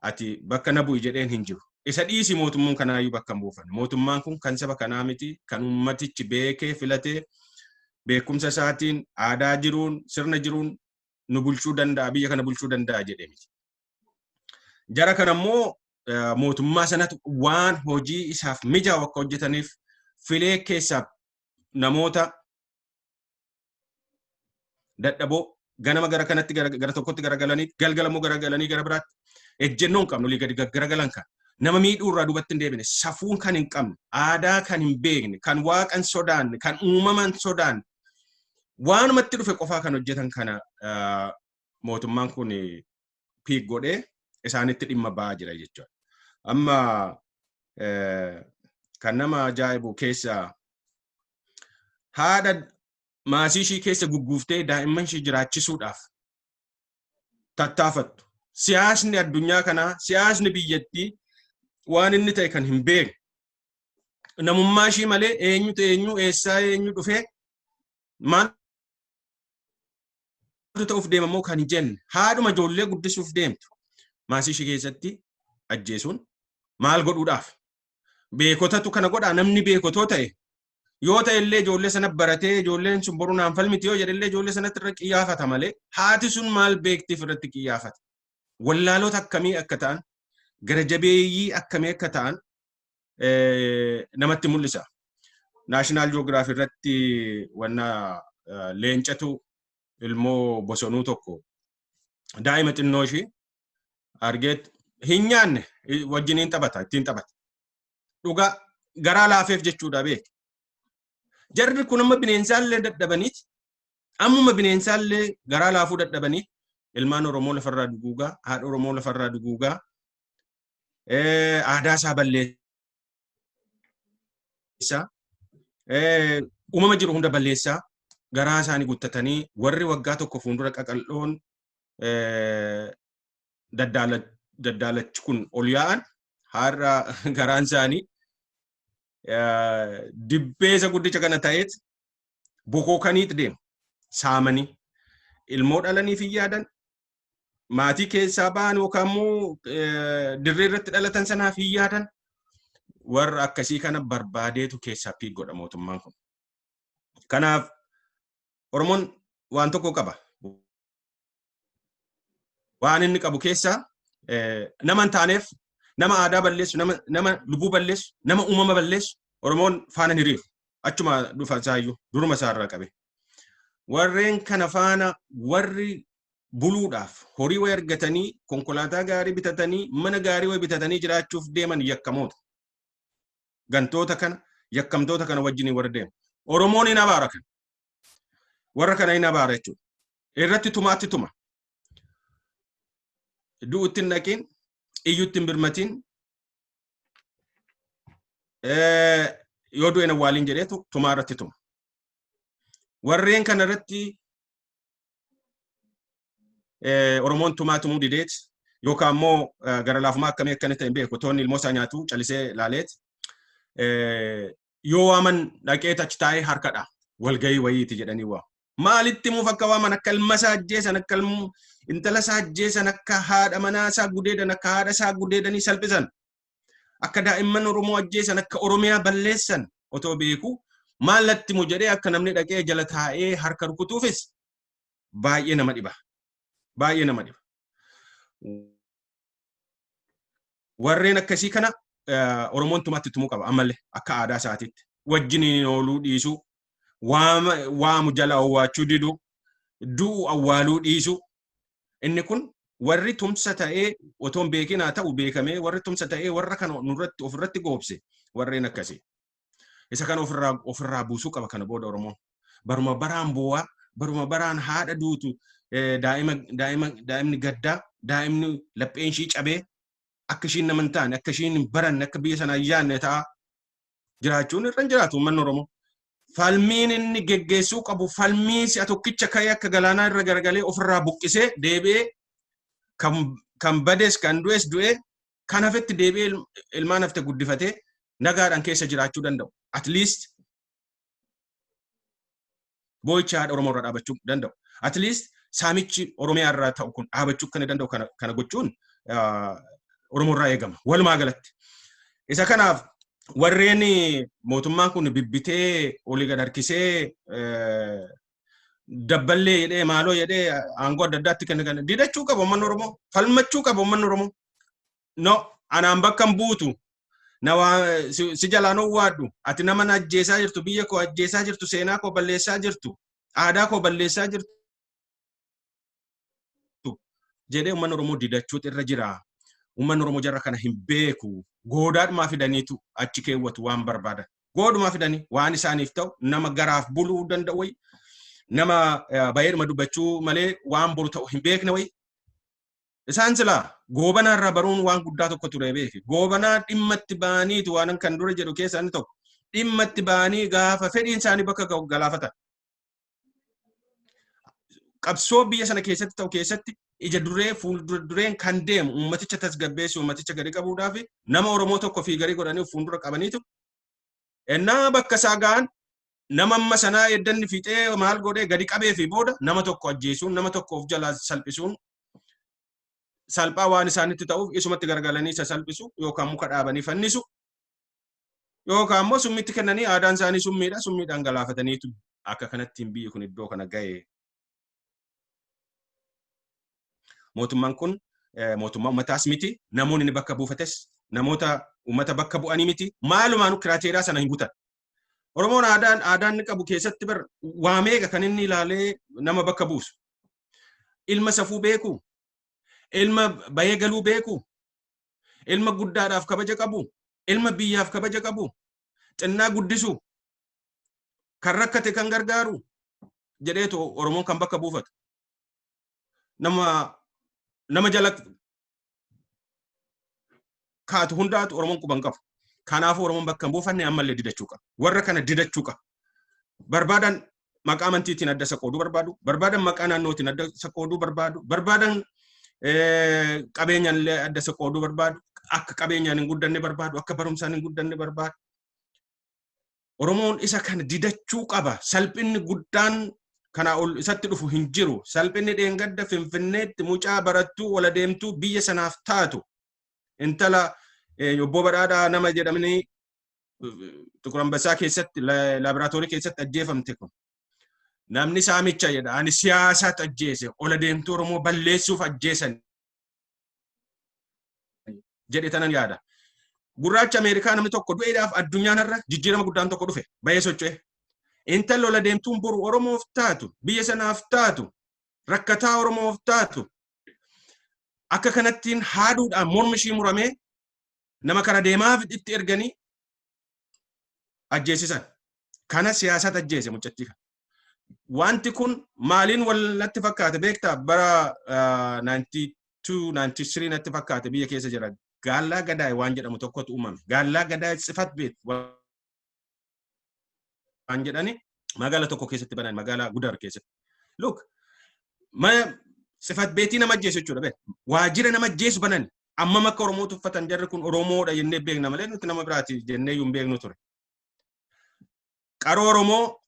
ati bakka na bu'i jedheen hin jiru. Isa dhiisi, mootummaan kanaayyuu bakka hin buufanne. Mootummaan kun kan saba kanaa miti, kan uummatichi beekee filatee beekumsa isaatiin, aadaa jiruun, sirna jiruun nu bulchuu danda'a, biyya kana bulchuu danda'a jedhee miti. Jara kana immoo mootummaa sanatu waan hojii isaaf mijaa'u akka hojjetaniif filee keessaa namoota dadhaboo ganama gara kanatti gara tokkotti garagalanii, galgala immoo garagalanii gara biraatti ejjennoo hin qabne olii gadi gaggaragalan, kan nama miidhuu irraa duubatti hin deebine, safuun kan hin qabne, aadaa kan hin beekne, kan waaqa hin sodaanne, kan uumama hin sodaanne, waanumatti dhufe qofaa kan hojjetan kana mootummaan kun piik godhee isaanitti dhimma ba'aa jira jechuudha. Amma kan nama ajaa'ibu keessa haadha maasii ishii keessa gugguuftee daa'imman ishii jiraachisuudhaaf tattaafattu. Siyaasni addunyaa kanaa, siyaasni biyyattii waan inni ta'e kan hin beekne. Namummaa ishii malee eenyutu eenyu, eessaa eenyu dhufee, maaltu ta'uuf deema immoo kan hin jenne, haadhuma ijoollee guddisuuf deemtu maasii ishii keessatti ajjeesuun maal godhuudhaaf? Beekotatu kana godhaa. Namni beekotoo ta'e yoo ta'e illee, ijoollee sana baratee, ijoolleen sun boru naan falmiti yoo jedhe illee, ijoollee sanatti irra qiyyaafata malee, haati sun maal beektiif irratti qiyyaafata? Wallaalota akkamii akka ta'an, gara jabeeyyii akkamii akka ta'an namatti mul'isa. National Geography irratti wanna leencatu ilmoo bosonuu tokko, daa'ima xinnoo ishii argeet hin nyaanne, wajjiniin taphata, ittiin taphata. Dhugaa garaa laafeef jechuudha beek. Jarri kun amma bineensaallee dadhabaniiti. Ammuma bineensaallee garaa laafuu dadhabanii ilmaan Oromoo lafarraa duguugaa, haadha Oromoo lafarraa duguugaa, aadaa isaa balleessaa, uumama jiru hunda balleessaa, garaa isaanii guuttatanii warri waggaa tokko fuuldura qaqal'oon daddaalachi kun ol yaa'an, har'a garaan isaanii dibbeesa guddicha kana ta'eet bokookaniit deemu. Saamanii ilmoo dhalaniif hin yaadan, maatii keessaa ba'an yookaan immoo dirree irratti dhalatan sanaaf hin yaadan. Warra akkasii kana barbaadeetu keessaa piik godha mootummaan kun. Kanaaf Oromoon waan tokko qaba. Waan inni qabu keessaa nama hin taaneef, nama aadaa balleessu, nama lubbuu balleessu, nama uumama balleessu Oromoon faana hin hiriiru. Achuma dhufa isaayyuu duruma isaarraa qabe. Warreen kana faana warri buluudhaaf horii wayi argatanii, konkolaataa gaarii bitatanii, mana gaarii wayi bitatanii jiraachuuf deeman yakkamoota. Gantoota kana, yakkamtoota kana wajjiniin warra deemu. Oromoon hin abaara kana. Warra kana hin abaara jechuudha. Irratti tumaatti tuma. Du'utti hin dhaqin, iyyutti hin birmatin, yoo du'e awwaaliin jedheetu tumaa irratti tuma. Warreen kana irratti Oromoon tumaa tumuu dideet yookaan immoo gara laafumaa akkamii akka inni ta'e hin beeku. Toonni ilmoo isaa nyaatu calisee laaleet yoo waaman dhaqeet achi taa'ee harkadha. Walgahii wayiiti jedhanii waamu. Maalitti himuuf akka waaman, akka ilma isaa ajjeesan, akka intala isaa ajjeesan, akka haadha manaa isaa gudeedan, akka haadha isaa gudeedanii salphisan, akka daa'imman Oromoo ajjeesan, akka Oromiyaa balleessan otoo beeku, maal natti himu jedhee akka namni dhaqee jala taa'ee harka rukutuufis baay'ee nama dhiba. Baay'ee nama dhiba. Warreen akkasii kana Oromoon tumaatti tumuu qaba ammallee akka aadaa isaatiitti. Wajjiniin ooluu dhiisuu, waamu jala owwaachuu diduu, du'u awwaaluu dhiisuu. Inni kun warri tumsa ta'ee otoo hin beekin haa ta'u beekamee, warri tumsa ta'ee warra kana nurratti ofirratti goobse warreen akkasii. Isa kana ofirraa buusuu qaba kana booda Oromoon. Baruma baraan boo'aa, baruma baraan haadha duutu, daa'ima daa'ima daa'imni gaddaa, daa'imni lapheen ishii cabee, akka ishiin nama hin taane, akka ishiin hin baranne, akka biyya sanaa hin yaadne ta'a jiraachuun irra hin jiraatu uummanni Oromoo. Falmiin inni geggeessuu qabu falmii si'a tokkicha ka'ee akka galaanaa irra garagalee ofirraa buqqisee deebi'ee kan bades, kan du'es du'ee, kan hafetti deebi'ee ilmaan hafte guddifatee nagaadhaan keessa jiraachuu danda'u. At least boo'icha haadha Oromoo irraa dhaabachuu danda'u. At least saamichi Oromiyaa irraa ta'u kun dhaabachuu kan danda'u kana gochuun Oromoo irraa eegama. Walumaa galatti. Isa kanaaf warreen mootummaan kun bibbitee olii gad harkisee, dabballee jedhee, maaloo jedhee aangoo adda addaatti kenna kana didachuu qaba uummanni Oromoo. Falmachuu qaba uummanni Oromoo. No, anaan bakka hin buutu. Na waa si jalaan owwaadhu. Ati nama na ajjeesaa jirtu, biyya koo ajjeesaa jirtu, seenaa koo balleessaa jirtu, aadaa koo balleessaa jirtu jedhee uummanni Oromoo didachuutu irra jira. Uummanni Oromoo jarra kana hin beeku. Goodaadhumaa fidaniitu achi keewwatu waan barbaadan. Goodumaa fidanii waan isaaniif ta'u, nama garaaf buluu danda'u wayi, nama baay'eedhuma dubbachuu malee waan boru ta'u hin beekne wayi. Isaan silaa Goobanaa irraa baruun waan guddaa tokko ture beeki. Goobanaa dhimma itti ba'aniitu waan kan dura jedhu keessaa inni tokko. Dhimma itti ba'anii gaafa fedhiin isaanii bakka ga'u galaafatan. Qabsoo biyya sana keessatti ta'u keessatti Ija duree fuuldura dureen kan deemu uummaticha tasgabbeessu, uummaticha gadi qabuudhaaf nama Oromoo tokko fiigarii godhanii fuuldura qabaniitu ennaa bakka isaa ga'an nama amma sanaa eddanni fixee maal godhee gadi qabee fi booda nama tokko ajjeesuun, nama tokko of jalaa salphisuun salphaa waan isaanitti ta'uuf isumatti garagalanii isa salphisu yookaan muka dhaabanii fannisu yookaan immoo summitti kennanii, aadaan isaanii summiidha, summiidhaan galaafataniitu akka kanattiin biyyi kun iddoo kana ga'e. Mootummaan kun mootummaa uummataas miti, namoonni inni bakka buufates namoota uummata bakka bu'anii miti, maalumaanuu criteria sana hin guutan. Oromoon aadaan inni qabu keessatti bar waa meeqa kan inni ilaalee nama bakka buusu. Ilma safuu beeku, ilma bayee galuu beeku, ilma guddaadhaaf kabaja qabu, ilma biyyaaf kabaja qabu, xinnaa guddisu, kan rakkate kan gargaaru jedheetu Oromoon kan bakka buufatu. Nama jala kaatu hundaatu Oromoon quban qabu. Kanaafuu Oromoon bakka hin buufanne ammallee didachuu qaba. Warra kana didachuu qaba. Barbaadan maqaa amantiitiin adda isa qooduu barbaadu, barbaadan maqaa naannootiin adda isa qooduu barbaadu, barbaadan qabeenyaan illee adda isa qooduu barbaadu, akka qabeenyaan hin guddanne barbaadu, akka barumsaan hin guddanne barbaadu. Oromoon isa kana didachuu qaba. Salphinni guddaan kanaa ol isatti dhufu hin jiru. Salphinni dheengadda Finfinneetti mucaa barattuu ola deemtuu biyya sanaaf taatu intala obbo Badhaadhaa nama jedhamanii Tukur Ambassaa keessatti laaboraatoorii keessatti ajjeefamte kun. Namni saamicha jedha. Ani siyaasaatu ajjeese. Ola deemtuu Oromoo balleessuuf ajjeesan jedhe tanan yaada. Gurraacha Ameerikaa namni tokko du'eedhaaf addunyaan har'a jijjiirama guddaan tokko dhufe bahee socho'e. Intalli ola deemtuun boru Oromoof taatu, biyya sanaaf taatu, rakkataa Oromoof taatu akka kanattiin haaduudhaan mormi ishii muramee nama kara deemaaf itti erganii ajjeesisan. Kana siyaasatu ajjeese mucattii kana. Wanti kun maaliin wal natti fakkaate beektaa? Bara 92 93 natti fakkaate biyya keessa jira. Gaallaa Gadaay waan jedhamu tokkotu uumame. Gaallaa Gadaay Tsifat Beet waan jedhani magaalaa tokko keessatti banan, magaalaa Gudar keessatti. Look, mana tsifat beetii nama ajjeesu jechuudha beek. Waajjira nama ajjeesu banan. Ammam akka Oromoo tuffatan, jarri kun Oromoodha jennee beekna malee nuti nama biraati jennee iyyuu hin beeknu ture. Qaroo Oromoo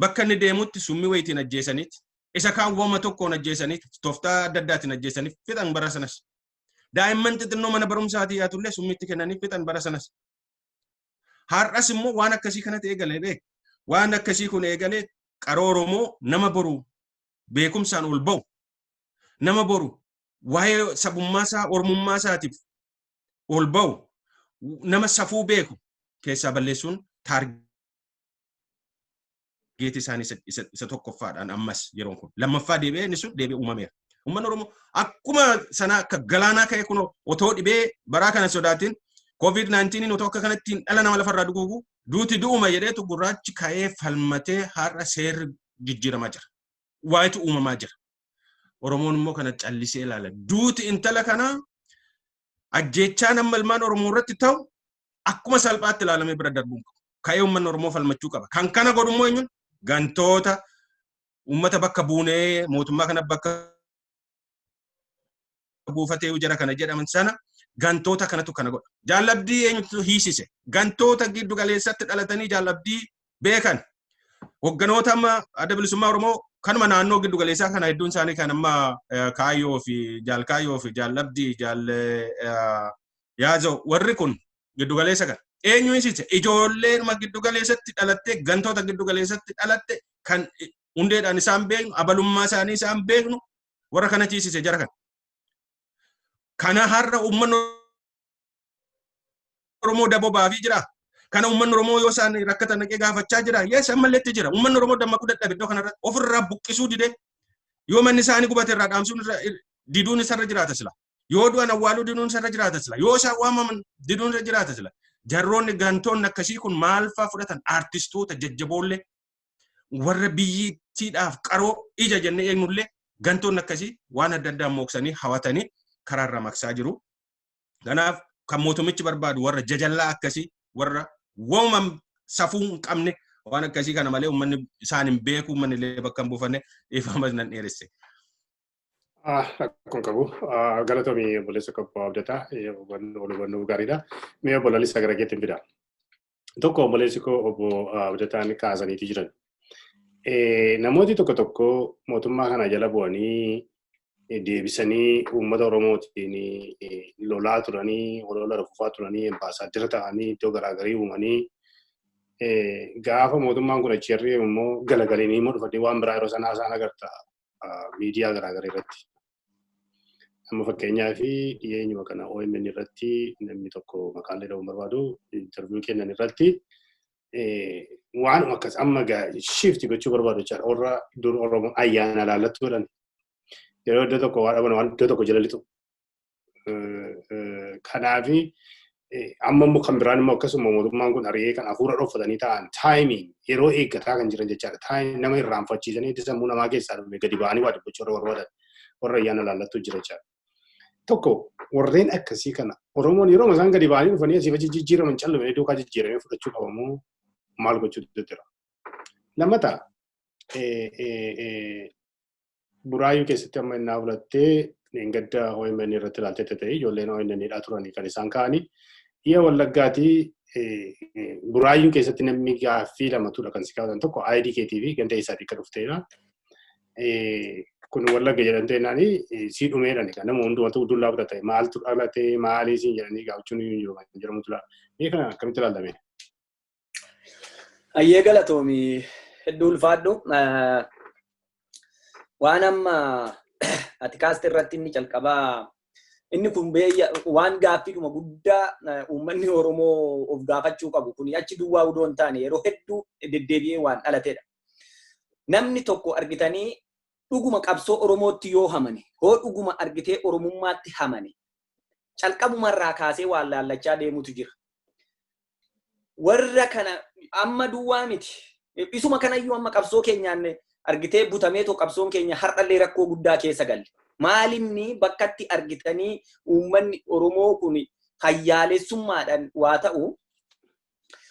bakka inni deemutti summii wayitiin ajjeesaniiti. Isa kaan wama tokkoon ajjeesaniiti. Tooftaa adda addaatiin ajjeesanii fixan bara sanas. Daa'imman xixinnoo mana barumsaatii yaatullee summiitti kennanii fixan bara sanas. Har'as immoo waan akkasii kanatti eegalee beek. Waan akkasii kun eegalee qaroo Oromoo nama boru beekumsaan ol ba'u, nama boru waa'ee sabummaa isaa, ormummaa isaatiif ol ba'u, nama safuu beeku keessaa balleessuun target isaanii isa tokkoffaadhaan ammas yeroon kun. Lammaffaa deebi'ee inni sun deebi'ee uumameera. Uummanni Oromoo akkuma sana akka galaanaa ka'e kun otoo dhibee baraa kana sodaatiin, COVID-19 otoo akka kanatti dhala nama lafarraa duguugu, duuti du'uma jedheetu gurraachi ka'ee falmatee har'a seerri jijjiiramaa jira. Waayitu uumamaa jira. Oromoon immoo kana callisee ilaala. Duuti intala kanaa, ajjeechaan amma ilmaan Oromoo irratti ta'u akkuma salphaatti ilaalamee bira darbuun qabu. Ka'ee uummanni Oromoo falmachuu qaba. Kan kana godhu immoo eenyuun? Gantoota uummata bakka buunee mootummaa kana bakka buufatee jara kana jedhaman sana, gantoota kanatu kana godha. Jaallabdii eenyutu hiisise? Gantoota giddu galeessatti dhalatanii jaallabdii beekan. Hogganoota amma Adda Bilisummaa Oromoo kanuma naannoo giddu galeessaa kana hedduun isaanii kan amma Kaayyoo fi Jaal Kaayyoo fi Jaallabdii Jaal Yaazoo, warri kun giddu galeessa kana. Eenyu hiisise? Ijoolleedhuma giddu galeessatti dhalattee, gantoota giddu galeessatti dhalatte kan hundeedhaan isaan beeknu, abalummaa isaanii isaan beeknu, warra kana hiisise jara kana. Kana har'a uummanni Oromoo daboo baafii jira. Kana uummanni Oromoo yoo isaan rakkatan dhaqee gaafachaa jira. Yes, ammallee itti jira. Uummanni Oromoo dammaquu dadhabe iddoo kanarratti ofirraa buqqisuu didee, yoo manni isaanii gubate irraa dhaamsuun irra diduun isarra jiraata sila. Yoo du'an awwaaluu diduun isarra jiraata sila. Yoo isaan waamaman diduun irra jiraata sila. Jarroonni gantoonni akkasii kun maal fa'aa fudhatan? Aartistoota jajjaboollee, warra biyyittiidhaaf qaroo ija jennee eegnullee, gantoonni akkasii waan adda addaa mooksanii hawatanii karaarraa maqsaa jiru. Kanaaf kan mootummichi barbaadu warra jajallaa akkasii, warra waanuma safuu hin qabne, waan akkasii kana malee uummanni isaan hin beeku, uummanni illee bakka hin buufanne. Dhiifama, nan dheeresse. Akkuma qabu galatoomii obboleessa obbo Abdataa hubannoo gaariidha. Mee obbo Lalisaa gara keetti fida. Tokko obboleessi koo obbo Abdataan kaasaniiti jiran. Namooti tokko tokko mootummaa kana jala bu'anii deebisanii uummata Oromootiin lolaa turanii, olola rukufaa turanii, ambaasaaddara ta'anii iddoo garaagarii uumanii gaafa mootummaan kun achi hir'ee immoo galagalanii immoo dhufanii waan biraa yeroo sanaa isaan agarta miidiyaa garaagaraa irratti. Amma fakkeenyaaf dhiyeenyuma kana OMN irratti namni tokko maqaalee dha'uun barbaadu interview kennan irratti waanuma akkas amma shift gochuu barbaadu jechaadha. Warra dur Oromoon ayyaana laallattu jedhan. Yeroo iddoo tokko waa dhaban waan iddoo tokko jala lixu. Kanaafi amma immoo kan biraan immoo akkasuma mootummaan kun ari'ee kan hafuura dhoffatanii ta'an timing yeroo eeggataa kan jiran jechaadha. Time nama irraanfachiisanii itti sammuu namaa keessaa dhume gadi ba'anii waa dubbachuu warra barbaadan warra ayyaana laallattu jira jechaadha. Tokko warreen akkasii kana Oromoon yeroo isaan gadi ba'anii dhufanii asii achi jijjiiraman callumanii duukaa jijjiiramee fudhachuu qabamoo maal gochuutu jira? Lammataa, Buraayyuu keessatti amma innaa fudhattee gadda OMN irratti ilaaltee ta'e ijoolleen OMN dhaa turanii kan isaan ka'anii dhiya Wallaggaatii Buraayyuu keessatti namni gaaffii lamatudha kan si kaa'atan, tokko ID keetii fi ganda isaatii akka dhuftedha. Kun Wallagga jedhamtee naani sii dhumeedhaan kan nama hundumatu dullaa fudhate maaltu dhalate maalii siin jedhanii gaafachuun hin jiru kan jedhamutu laala. Mee kana akkamitti ilaalame? Ayyee, galatoomi, hedduu ulfaadhu. Waan amma ati kaaste irratti inni calqabaa inni kun waan gaaffiidhuma guddaa uummanni Oromoo of gaafachuu qabu. Kun achi duwwaa udoo hin taane yeroo hedduu deddeebi'ee waan dhalatedha. Namni tokko argitanii dhuguma qabsoo Oromootti yoo hamane, hoo dhuguma argitee Oromummaatti hamane, calqabumarraa kaasee waan laallachaa deemutu jira. Warra kana amma duwwaa miti. Isuma kanayyuu amma qabsoo keenyaan argitee butameetoo qabsoon keenya har'allee rakkoo guddaa keessa galle. Maalinni bakkatti argitanii uummanni Oromoo kun hayyaalessummaadhaan waa ta'u,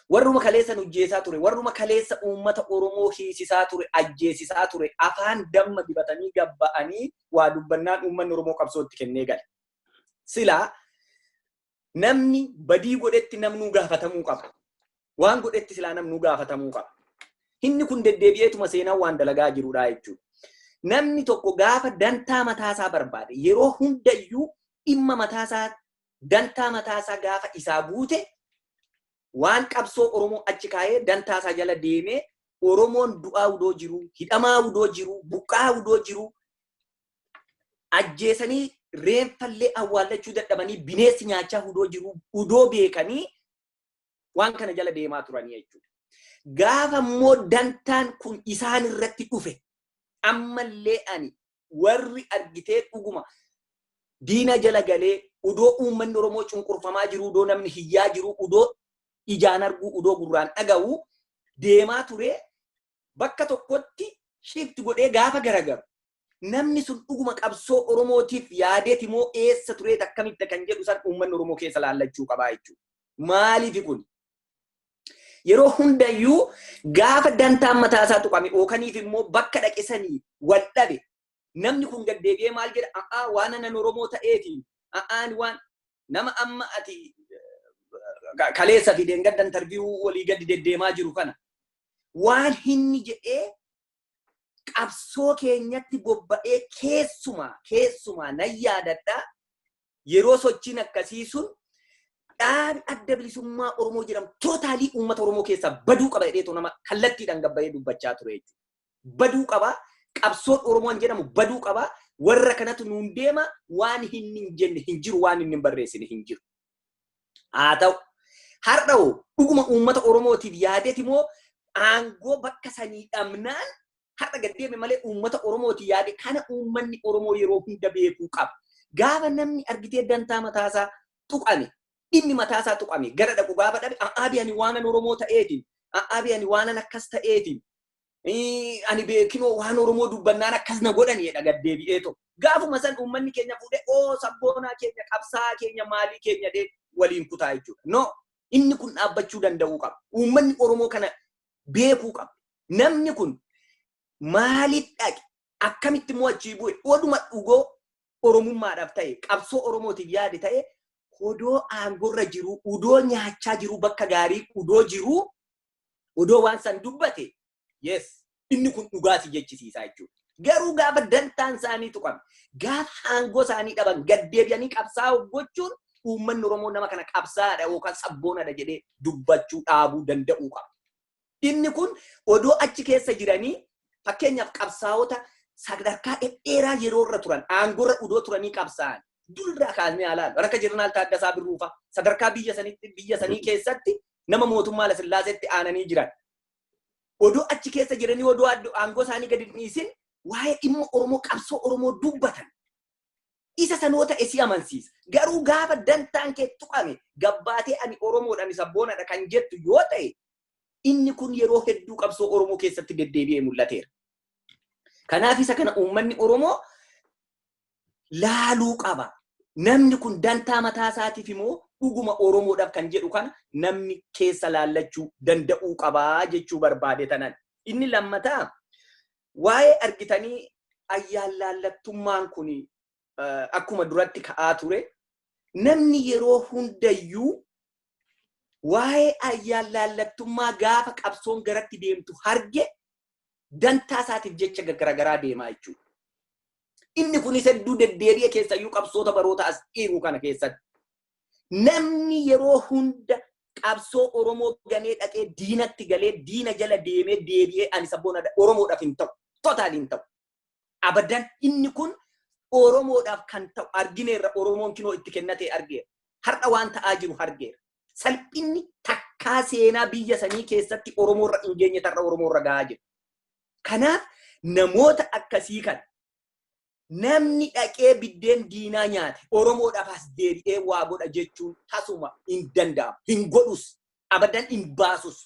warruma kaleessa hojjeesaa ture, warruma kaleessa uummata Oromoo hiisisaa ture, ajjeesisaa ture, afaan damma dibatanii gabba'anii waa dubbannaan uummanni Oromoo qabsootti kennee gale. Silaa namni badii godhetti namnuu gaafatamuu qaba. Waan godhetti silaa namnuu gaafatamuu qaba. Inni kun deddeebi'eetuma seenaa waan dalagaa jirudha jechuudha. Namni tokko gaafa dantaa mataasaa barbaade yeroo hundayyuu dhimma mataasaa, dantaa mataasaa gaafa isaa guute, waan qabsoo Oromoo achi kaa'ee dantaasaa jala deemee Oromoon du'aa udoo jiru, hidhamaa udoo jiru, buqqaa udoo jiru, ajjeesanii reenfallee awwaallachuu dadhabanii bineensi nyaachaa udoo jiru udoo beekanii waan kana jala deemaa turanii jechuudha. Gaafa immoo dantaan kun isaan irratti dhufe, ammallee ani warri argitee dhuguma diina jala galee udoo uummanni Oromoo cunqurfamaa jiru, udoo namni hiyyaa jiru, udoo ijaan arguu, udoo gurraan dhaga'u deemaa ture, bakka tokkotti shift godhee gaafa garagaru, namni sun dhuguma qabsoo Oromootiif yaadeeti moo eessa tureet akkamitti kan jedhu san uummanni Oromoo keessa laallachuu qabaa jechuudha. Maaliif kun? Yeroo hundayyuu gaafa dantaan mataasaa tuqame ookaniif immoo bakka dhaqesanii wal dhabe, namni kun gaddeebi'ee maal jedha? A'aa, waan anan Oromoo ta'eefi a'aan waan nama amma ati kaleessa fi deengadda interview walii gadi deddeemaa jiru kana waan hinni jedhee qabsoo keenyatti bobba'ee keessumaa nan yaadadha, yeroo sochiin akkasii sun dhaabi Adda Bilisummaa Oromoo jedhamu totally uummata Oromoo keessaa baduu qaba jedheetu nama kallattiidhaan gabbayee dubbachaa ture jechuudha. Baduu qaba. Qabsoon Oromoon jedhamu baduu qaba. Warra kanatu nuun deema, waan inni hin jenne hin jiru, waan inni hin barreessine hin jiru. Haa ta'u, har'a hoo dhuguma uummata Oromootiif yaadeeti moo aangoo bakka sanii dhabnaan har'a gad deeme malee uummata Oromootiif yaade? Kana uummanni Oromoo yeroo hunda beekuu qaba. Gaafa namni argitee dantaa mataasaa tuqame, dhimmi mataasaa tuqame, gara dhaqu gaafa dhabe, a'aabi ani waanan Oromoo ta'eetiin, a'aabi ani waanan akkas ta'eetiin, ani beekinoo waan Oromoo dubbannaan akkas na godhani jedha gad deebi'ee tokko. Gaafuma san uummanni keenya fuudhee oo sabboonaa keenya, qabsaa keenya, maalii keenya dee waliin kutaa jechuudha. No, inni kun dhaabbachuu danda'uu qaba. Uummanni Oromoo kana beekuu qaba. Namni kun maaliif dhaqe? Akkamitti immoo achii bu'e? Oduma dhugoo Oromummaadhaaf ta'e, qabsoo Oromootiif yaade ta'e, odoo aangorra jiru, odoo nyaachaa jiru, bakka gaarii odoo jiru, odoo waan san dubbate, yes, inni kun dhugaati jechisiisaa jechuudha. Garuu gaafa dantaan isaanii tuqame, gaafa aangoo isaanii dhaban, gaddeebi'anii qabsaa'uu gochuun uummanni Oromoo nama kana qabsaa'aadha yookaan sabboonaadha jedhee dubbachuu dhaabuu danda'uu qaba. Inni kun odoo achi keessa jiranii, fakkeenyaaf qabsaa'ota sadarkaa dheeraa yeroo irra turan, aangorra odoo turanii qabsaa'an, durraa kaasnee ilaalu. Akka Jeneraal Taaddasaa Birruufaa sadarkaa biyya sanitti, biyya sanii keessatti nama mootummaa Lasillaaseetti aananii jiran. Odoo achi keessa jiranii, odoo aangoo isaanii gadi dhiisin, waa'ee dhimma Oromoo, qabsoo Oromoo dubbatan. Isa sanoo ta'e si amansiisa. Garuu gaafa dantaan kee tuqame gabbaatee ani Oromoodha, ani sabboonaadha kan jettu yoo ta'e, inni kun yeroo hedduu qabsoo Oromoo keessatti deddeebi'ee mul'ateera. Kanaaf isa kana uummanni Oromoo laaluu qaba. Namni kun dantaa mataa isaatiif immoo dhuguma Oromoodhaaf kan jedhu kana namni keessa laallachuu danda'uu qabaa jechuu barbaade tanan. Inni lammataa waa'ee argitanii ayyaan laallattummaan kun akkuma duratti ka'aa ture, namni yeroo hundayyuu waa'ee ayyaan laallattummaa gaafa qabsoon garatti deemtu harge dantaa isaatiif jecha garagaraa deemaa jechuudha. Inni kunis hedduu deddeebi'e, keessayyuu qabsoota baroota as dhiiru kana keessatti. Namni yeroo hunda qabsoo Oromoo ganee dhaqee diinatti galee diina jala deemee deebi'ee ani sabboona Oromoodhaaf hin ta'u. Total hin ta'u. Abadan inni kun Oromoodhaaf kan ta'u argineerra. Oromoon kinoo itti kennatee argeera. Har'a waan ta'aa jiru argeera. Salphinni takkaa seenaa biyya sanii keessatti Oromoorra hin geenye tarra Oromoorra gahaa jira. Kanaaf namoota akkasii kana namni dhaqee biddeen diinaa nyaate Oromoodhaaf as deebi'ee waa godha jechuun tasuma hin danda'amu. Hin godhus. Abadan hin baasus.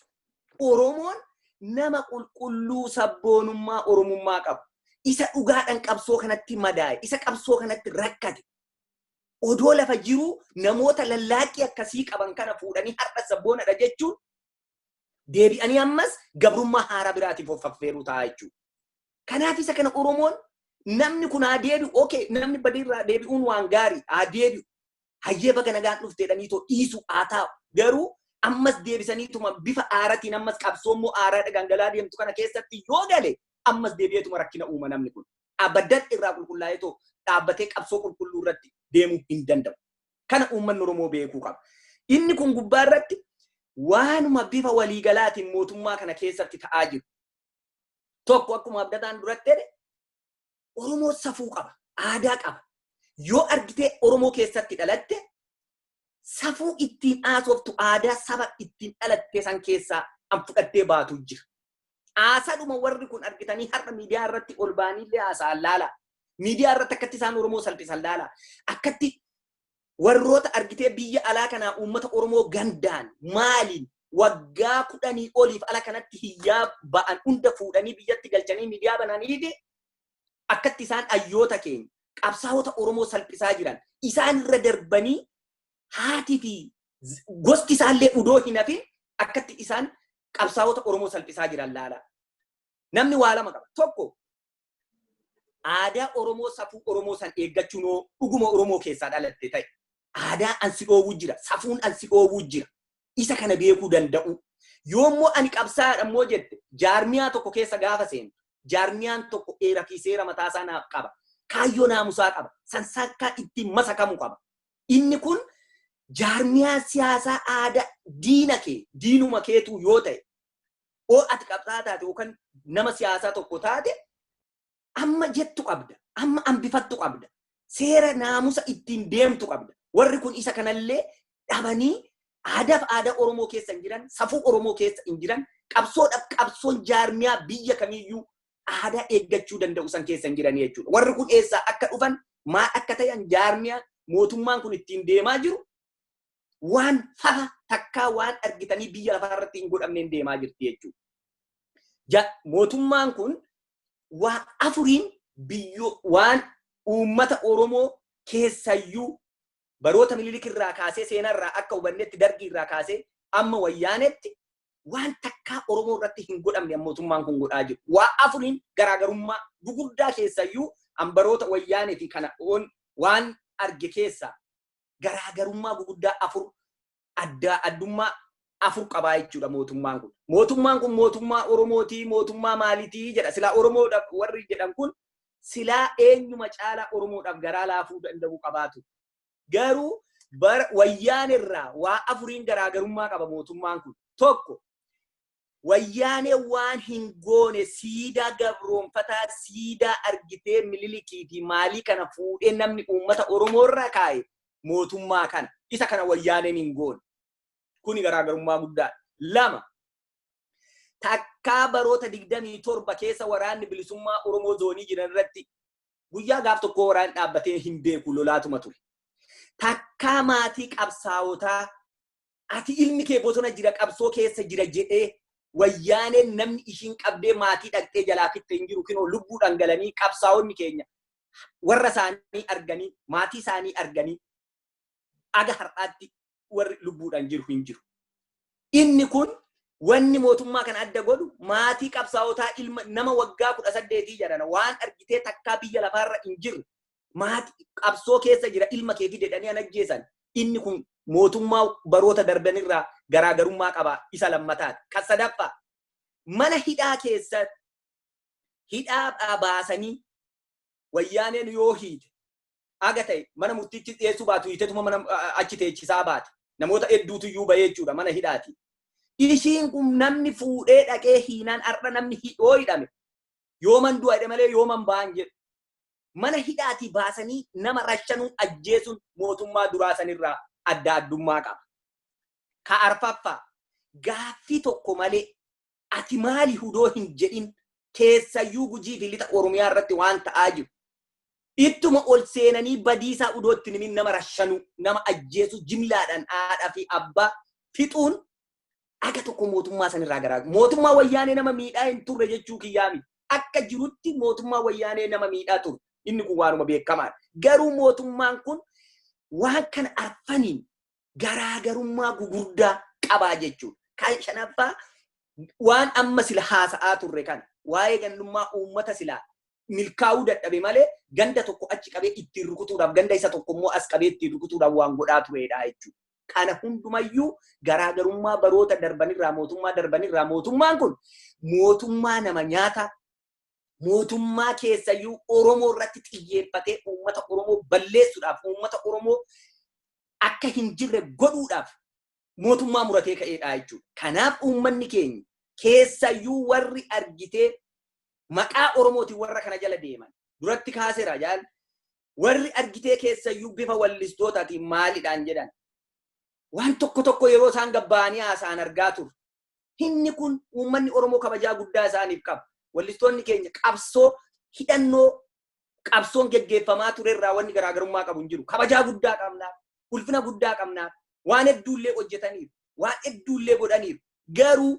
Oromoon nama qulqulluu sabboonummaa Oromummaa qabu. Isa dhugaadhaan qabsoo kanatti madaa'e. Isa qabsoo kanatti rakkate. Odoo lafa jiru namoota lallaaqqii akkasii qaban kana fuudhanii har'a sabboonadha jechuun deebi'anii ammas gabrummaa haaraa biraatiif of affeeruu ta'a jechuudha. Kanaaf isa kana Oromoon namni kun haa deebi'u, okay, namni badiirraa deebi'uun waan gaarii, haa deebi'u. Hayyee, baga nagaan dhufteedhanii too dhiisu haa taa'u. Garuu ammas deebisaniituma bifa aaraatiin ammas qabsoommoo aaraa gangalaa deemtu kana keessatti yoo gale, ammas deebi'eetuma rakkina uuma namni kun. Abadan irraa qulqullaa'ee too dhaabbatee qabsoo qulqulluu irratti deemuu hin danda'u. Kana uummanni Oromoo beekuu qaba. Inni kun gubbaa irratti waanuma bifa waliigalaatiin mootummaa kana keessatti ta'aa jiru. Tokko, akkuma Abdataan duratti jedhe, Oromoo safuu qaba, aadaa qaba. Yoo argitee Oromoo keessatti dhalatte, safuu ittiin haasoftu, aadaa saba ittiin dhalatte san keessaa an fudhattee baatu jira. Haasaadhuma warri kun argitanii har'a miidiyaa irratti ol ba'aniillee haasa'an laala. Miidiyaa irratti akkatti isaan Oromoo salphisan laala. Akkatti warroota argitee biyya alaa kanaa uummata Oromoo gandaan maaliin waggaa 10 oliif ala kanatti hiyyaa ba'an hunda fuudhanii biyyatti galchanii miidiyaa bananii fi akkatti isaan ayyoota keenya, qabsaa'ota Oromoo salphisaa jiran, isaan irra darbanii haatii fi gosti isaallee udoo hin hafin akkatti isaan qabsaa'ota Oromoo salphisaa jiran laala. Namni waa lama qaba. Tokko, aadaa Oromoo, safuu Oromoo san eeggachuun yoo dhuguma Oromoo keessaa dhalatte ta'e, aadaa ansi dhoowwuu jira, safuun ansi dhoowwuu jira. Isa kana beekuu danda'u. Yoommoo ani qabsaa'aadha immoo jette, jaarmiyaa tokko keessa gaafa seentu, jaarmiyaan tokko heera fi seera mataasaa naaf qaba. Kaayyoo naamusaa qaba. Sansakkaa ittiin masakamu qaba. Inni kun jaarmiyaa siyaasaa aadaa diina kee, diinuma keetuu yoo ta'e, oo ati qabsaa'aa taate yookaan nama siyaasaa tokko taate, amma jettu qabda. Amma hambifattu qabda. Seera naamusa ittiin deemtu qabda. Warri kun isa kanallee dhabanii aadaaf aadaa Oromoo keessa hin jiran, safuu Oromoo keessa hin jiran, qabsoodhaaf qabsoon jaarmiyaa biyya kamiyyuu aadaa eeggachuu danda'u san keessa hin jiran jechuudha. Warri kun eessaa akka dhufan, maal akka ta'an, jaarmiyaa mootummaan kun ittiin deemaa jiru waan fafa takkaa waan argitanii biyya lafaa irratti hin godhamneen deemaa jirti jechuudha. Mootummaan kun waa afuriin biyyoo waan uummata Oromoo keessayyuu baroota Minilik irraa kaasee, seenarraa akka hubannetti, Dargii irraa kaasee amma Wayyaanetti waan takkaa Oromoo irratti hin godhamne mootummaan kun godhaa jiru. Waa afuriin garaagarummaa guguddaa keessayyuu an baroota Wayyaanee fi kana on Waan arge keessaa garaagarummaa guguddaa afur adda addummaa afur qabaa jechuudha mootummaan kun. Mootummaan kun mootummaa Oromootii, mootummaa maaliitii jedha. Silaa Oromoodhaaf warri jedhan kun silaa eenyuma caalaa Oromoodhaaf garaa laafuu danda'u qabaatu. Garuu wayyaan irraa waa afuriin garaagarummaa qaba mootummaan kun. Tokko, wayyaanee waan hin goone siidaa gabroonfataa siidaa argitee Minilikii fi maalii kana fuudhee namni uummata Oromoo irra kaa'e mootummaa kana. Isa kana wayyaaneen hin goone. Kuni garaagarummaa guddaadha. Lama, takkaa baroota 27 keessa waraanni bilisummaa Oromoo zoonii jiran irratti guyyaa gaaf tokko waraanni dhaabbatee hin beeku, lolaatuma ture. Takkaa maatii qabsaa'otaa ati ilmi kee bosona jira qabsoo keessa jira jedhee wayyaaneen namni ishiin qabdee maatii dhaqxee jalaa fitte hin jiru. Kinoo lubbuudhaan galanii qabsaa'onni keenya warra isaanii arganii maatii isaanii arganii aga har'aatti warri lubbuudhaan jiru hin jiru. Inni kun wanni mootummaa kana adda godhu maatii qabsaa'otaa ilma nama waggaa 18 jedhan waan argitee takkaa biyya lafaarra hin jirre maatii qabsoo keessa jira ilma kee fide jedhanii an ajjeesan. Inni kun mootummaa baroota darbanirraa garaagarummaa qaba isa lammataati. Kan sadaffaa, mana hidhaa keessa hidhaa baasanii wayyaaneen yoo hiite aga ta'e mana murtiitti dhiyeessuu baatu hiitetuma mana achi teechisaa baate. Namoota hedduutu iyyuu bahee jechuudha mana hidhaati. Ishiin kun namni fuudhee dhaqee hiinaan har'a namni yoo hidhame yooman du'a jedhe malee yooman ba'an jedhu. Mana hidhaatii baasanii nama rashanuun ajjeesuun mootummaa duraa sanirraa adda addummaa qaba. Ka arfaffaa, gaaffii tokko malee ati maali hudoo hin jedhin keessayyuu Gujii fi lixa Oromiyaa irratti waan ta'aa jiru. Ittuma ol seenanii badiisaa udoo itti himin nama rashanuu, nama ajjeesu, jimlaadhaan haadhaa fi abbaa fixuun aga tokko mootummaa sanirraa garaa. Mootummaa wayyaanee nama miidhaa hin turre jechuu kiyyaa miti. Akka jirutti mootummaa wayyaanee nama miidhaa ture. Inni kun waanuma beekamaadha. Garuu mootummaan kun waan kana arfaniin garaagarummaa gugurdaa qabaa jechuudha. Kan shanaffaa, waan amma sila haasa'aa turre kana waa'ee gandummaa uummata silaa milkaa'uu dadhabe malee ganda tokko achi qabee ittiin rukutuudhaaf ganda isa tokko immoo as qabee ittiin rukutuudhaaf waan godhaa turedha jechuudha. Kana hundumayyuu garaagarummaa baroota darbanirraa mootummaa darbanirraa mootummaan kun mootummaa nama nyaata, mootummaa keessayyuu Oromoo irratti xiyyeeffatee uummata Oromoo balleessuudhaaf uummata Oromoo akka hin jirre godhuudhaaf mootummaa muratee ka'eedha jechuudha. Kanaaf uummanni keenya keessayyuu warri argitee maqaa Oromootiin warra kana jala deeman duratti kaaseera jaal warri argitee keessayyuu bifa wallistootaatiin maalidhaan jedhan waan tokko tokko yeroo isaan gabba'anii haasa'an argaa turre. Inni kun uummanni Oromoo kabajaa guddaa isaaniif qaba. Wallistoonni keenya qabsoo hidhannoo qabsoon geggeeffamaa turerraa wanni garaagarummaa qabu hin jiru. Kabajaa guddaa qabnaaf, ulfina guddaa qabnaaf, waan hedduullee hojjetaniif, waan hedduullee godhaniif. Garuu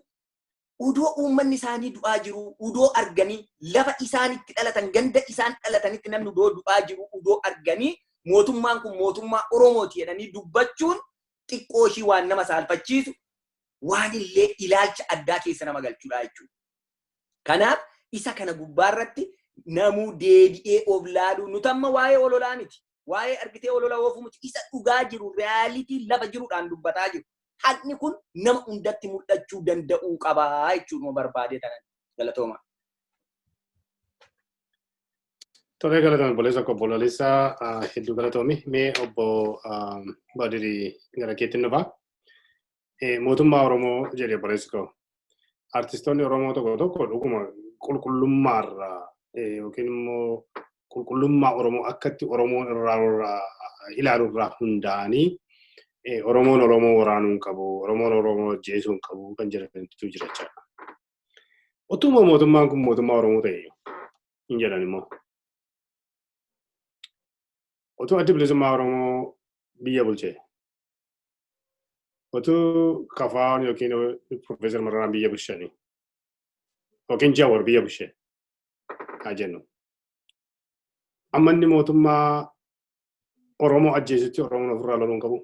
udoo uummanni isaanii du'aa jiru, udoo arganii lafa isaan itti dhalatan, ganda isaan dhalatanitti namni udoo du'aa jiru, udoo arganii mootummaan kun mootummaa Oromooti jedhanii dubbachuun xiqqoo ishii waan nama saalfachiisu, waan illee ilaalcha addaa keessa nama galchuudha jechuudha. Kanaaf isa kana gubbaarratti namuu deebi'ee of laaluu nuti amma waa'ee ololaa miti. Waa'ee argitee olola oofuu miti. Isa dhugaa jiru reality lafa jiruudhaan dubbataa jiru. Haqni kun nama hundatti mul'achuu danda'uu qabaa jechuudha barbaadee tanan. Galatooma. Tolee, galatoomi obboleessa obbo Lalisaa, hedduu galatoomi. Mee obbo Badirii gara keetti dhufa. Mootummaa Oromoo jedhe obboleessi koo. Artistoonni Oromoo tokko tokko dhuguma qulqullummaarraa yookiin immoo qulqullummaa Oromoo akkatti Oromoon irraa ilaalu irraa hundaa'anii Oromoon Oromoo waraanuu hin qabu, Oromoon Oromoo ajjeesuu hin qabu kan jedhantu jira jechaadha. Utuma mootummaan kun mootummaa Oromoo ta'e hin jedhan immoo. Utuu Addi Bilisummaa Oromoo biyya bulchee, utuu Kafaan yookiin Profeesar Mararaan biyya bulchanii yookiin Jawar biyya bulchee haa jennu. Amma inni mootummaa Oromoo ajjeesutti Oromoon ofirraa loluu hin qabu.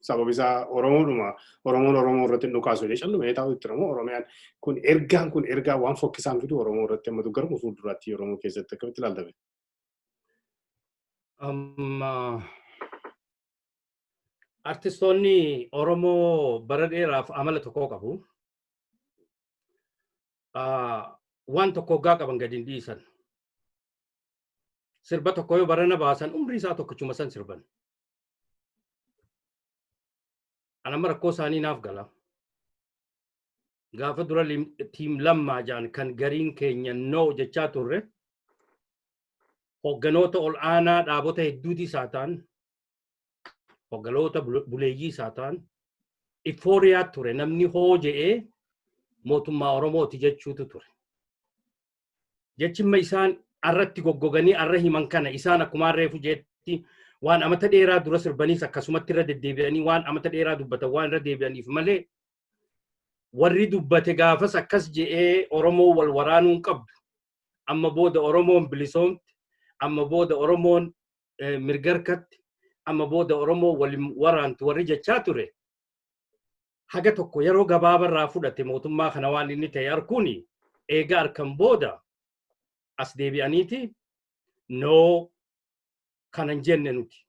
Sababi isaa Oromoodhuma Oromoon Oromoo irratti hin dhukaasu jedhee callumee taa'u itti immoo Oromiyaan kun ergaan kun ergaa waan fokkisaan fidu Oromoo irratti hammatu garuma fuulduraatti Oromoo keessatti akkamitti ilaaltame? Amma artistoonni Oromoo bara dheeraaf amala tokko qabu. Waan tokko hoggaa qaban gadi hin dhiisan. Sirba tokko yoo barana baasan, umrii isaa tokkichuma san sirban. Anamma rakkoo isaanii naaf gala. Gaafa dura Team Lammaa jaan kan gariin keenya no jechaa turre, hogganoota ol aanaa dhaabota hedduuti isaa ta'an, hogganoota buleeyyii isaa ta'an, euphoria ture. Namni hoo je'ee mootummaa Oromooti jechuutu ture. Jechimma isaan arratti goggoganii arra himan kana, isaan akkuma reefu jeetti waan amata dheeraa dura sirbaniis akkasumatti irra deddeebi'anii waan amata dheeraa dubbatan waan irra deebi'aniif malee, warri dubbate gaafas akkas je'ee Oromoo wal waraanuu hin qabdu. Amma booda Oromoon bilisoomte, amma booda Oromoon mirga harkatti, amma booda Oromoo wal waraantu warri jechaa ture. Haga tokko yeroo gabaabarraa fudhate mootummaa kana waan inni ta'e arkuuni eega arkan booda as deebi'aniiti noo kanan jenne nuti.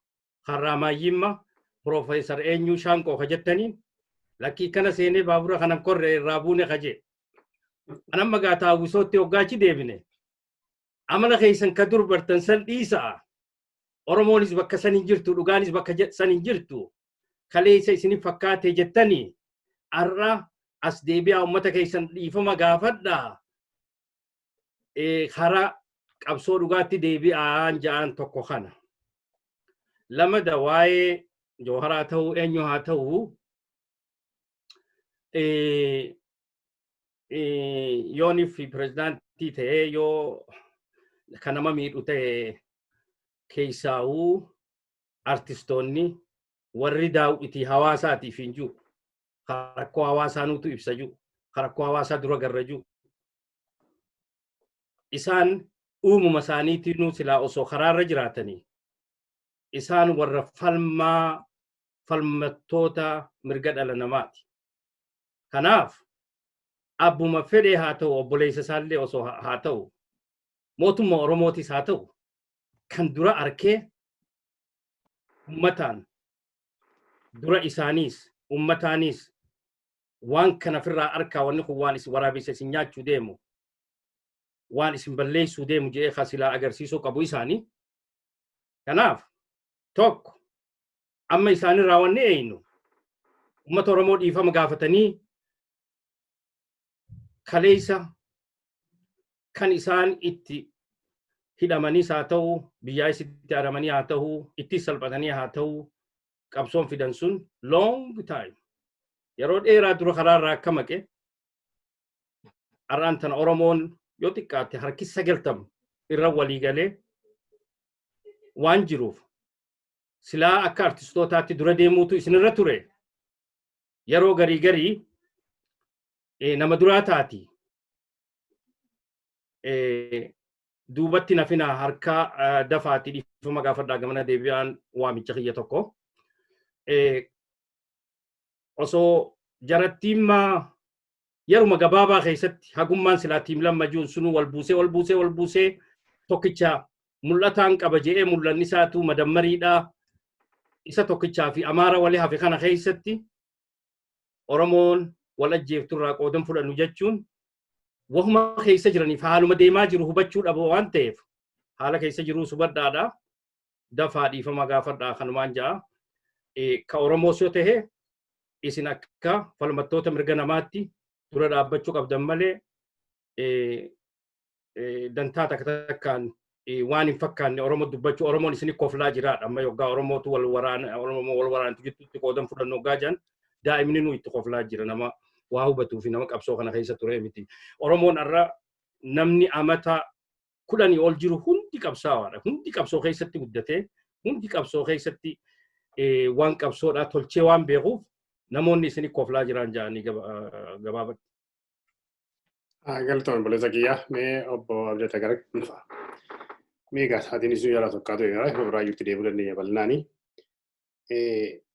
Har'aa maayyimma Piroofeesar eenyuu Shaanqoo ka jettaniin lakkii kana seenee baabura kanan korre irraa buune ka jee. Anamma gaa taawwisootti hoggaachi deebine. Amala keessan ka dur bartan san dhiisa'a. Oromoonis bakka san hin jirtu, dhugaanis bakka san hin jirtu. Kaleessa isinif fakkaate jettanii har'a as deebi'aa, uummata keessan dhiifama gaafadhaa. Karaa qabsoo dhugaatti deebi'aan ja'an tokko kana. Lamada, waa'ee Jooharaa ta'uu, eenyu haa ta'uu, yoonif pirezidaantii ta'ee yoo kan nama miidhu ta'e, keessaa'uu artistoonni warri daawwitii hawaasaatiif hin jiru. Rakkoo hawaasaa nutu ibsa jiru. Rakkoo hawaasaa dura garra jiru. Isaan uumama isaaniitinuu silaa osoo karaarra jiraatanii isaan warra falmaa falmattoota mirga dhala namaati. Kanaaf abbuma fedhee haa ta'u, obboleessa isaallee osoo haa ta'u, mootummaa Oromootis haa ta'u, kan dura arkee ummataan dura isaaniis ummataanis waan kana ofirraa arkaa, wanni kun waan isin waraabessa isin nyaachuu deemu, waan isin balleessuu deemu jedhee kasilaa agarsiisuu qabu isaanii. Kanaaf tokko amma isaanirraa wanni eeynu ummata Oromoo dhiifama gaafatanii kaleessa kan isaan itti hidhamaniis haa ta'u, biyyaa isitti haramanii haa ta'u, itti salphatanii haa ta'u, qabsoon fidan sun long time yeroo dheeraa dura karaarraa akka maqe, har'aan tana Oromoon yoo xiqqaatte harki 90 irra walii galee waan jiruuf, silaa akka artistootaatti dura deemuutu isinirra ture. Yeroo garii garii nama duraa taati duubatti nafinaa, harka dafaatti dhiifama gaafadhaa, gamana deebi'aan waamicha kiyya tokko. Osoo jarattiimmaa yeruma gabaabaa keessatti hagummaan silaa Team Lamma jiru sunuu wal buusee wal buusee wal buusee tokkicha mul'ataan qaba je'ee mul'anni isaatu madammariidha. Isa tokkichaa fi Amaara walii hafe kana keessatti Oromoon wal ajjeefturraa qoodan fudhannu jechuun wahuma keessa jiraniif haaluma deemaa jiru hubachuu dhabu waan ta'eef, haala keessa jiruu hubadhaadha. Dafaa dhiifama gaafadhaa kanumaan ja'a. Ka Oromoos yoo ta'e, isin akka falmattoota mirga namaatti dura dhaabbachuu qabdan malee dantaa takka takkaan waan hin fakkaanne Oromoo dubbachuu, Oromoon isin koflaa jiraadha. Amma yoggaa Oromootu wal waraana, Oromoo wal waraantu jidduutti qoodan fudhannu yoggaa jiran, daa'imni nu itti koflaa jira, nama waa hubatuu fi nama qabsoo kana keessa ture miti. Oromoon har'a namni amata 10 ol jiru hundi qabsaawaadha. Hundi qabsoo keessatti guddatee, hundi qabsoo keessatti waan qabsoodhaa tolchee waan beekuuf, namoonni isin koflaa jiran jedhanii gabaabatti. Galatoon obboleessa kiyyaa. Mee obbo Abdata gara dhufa. Mee egaa sa'aatiin isin jalaa tokkaatu egaa ifa biraayyuutti deebi'uu dandeenya bal'inaani.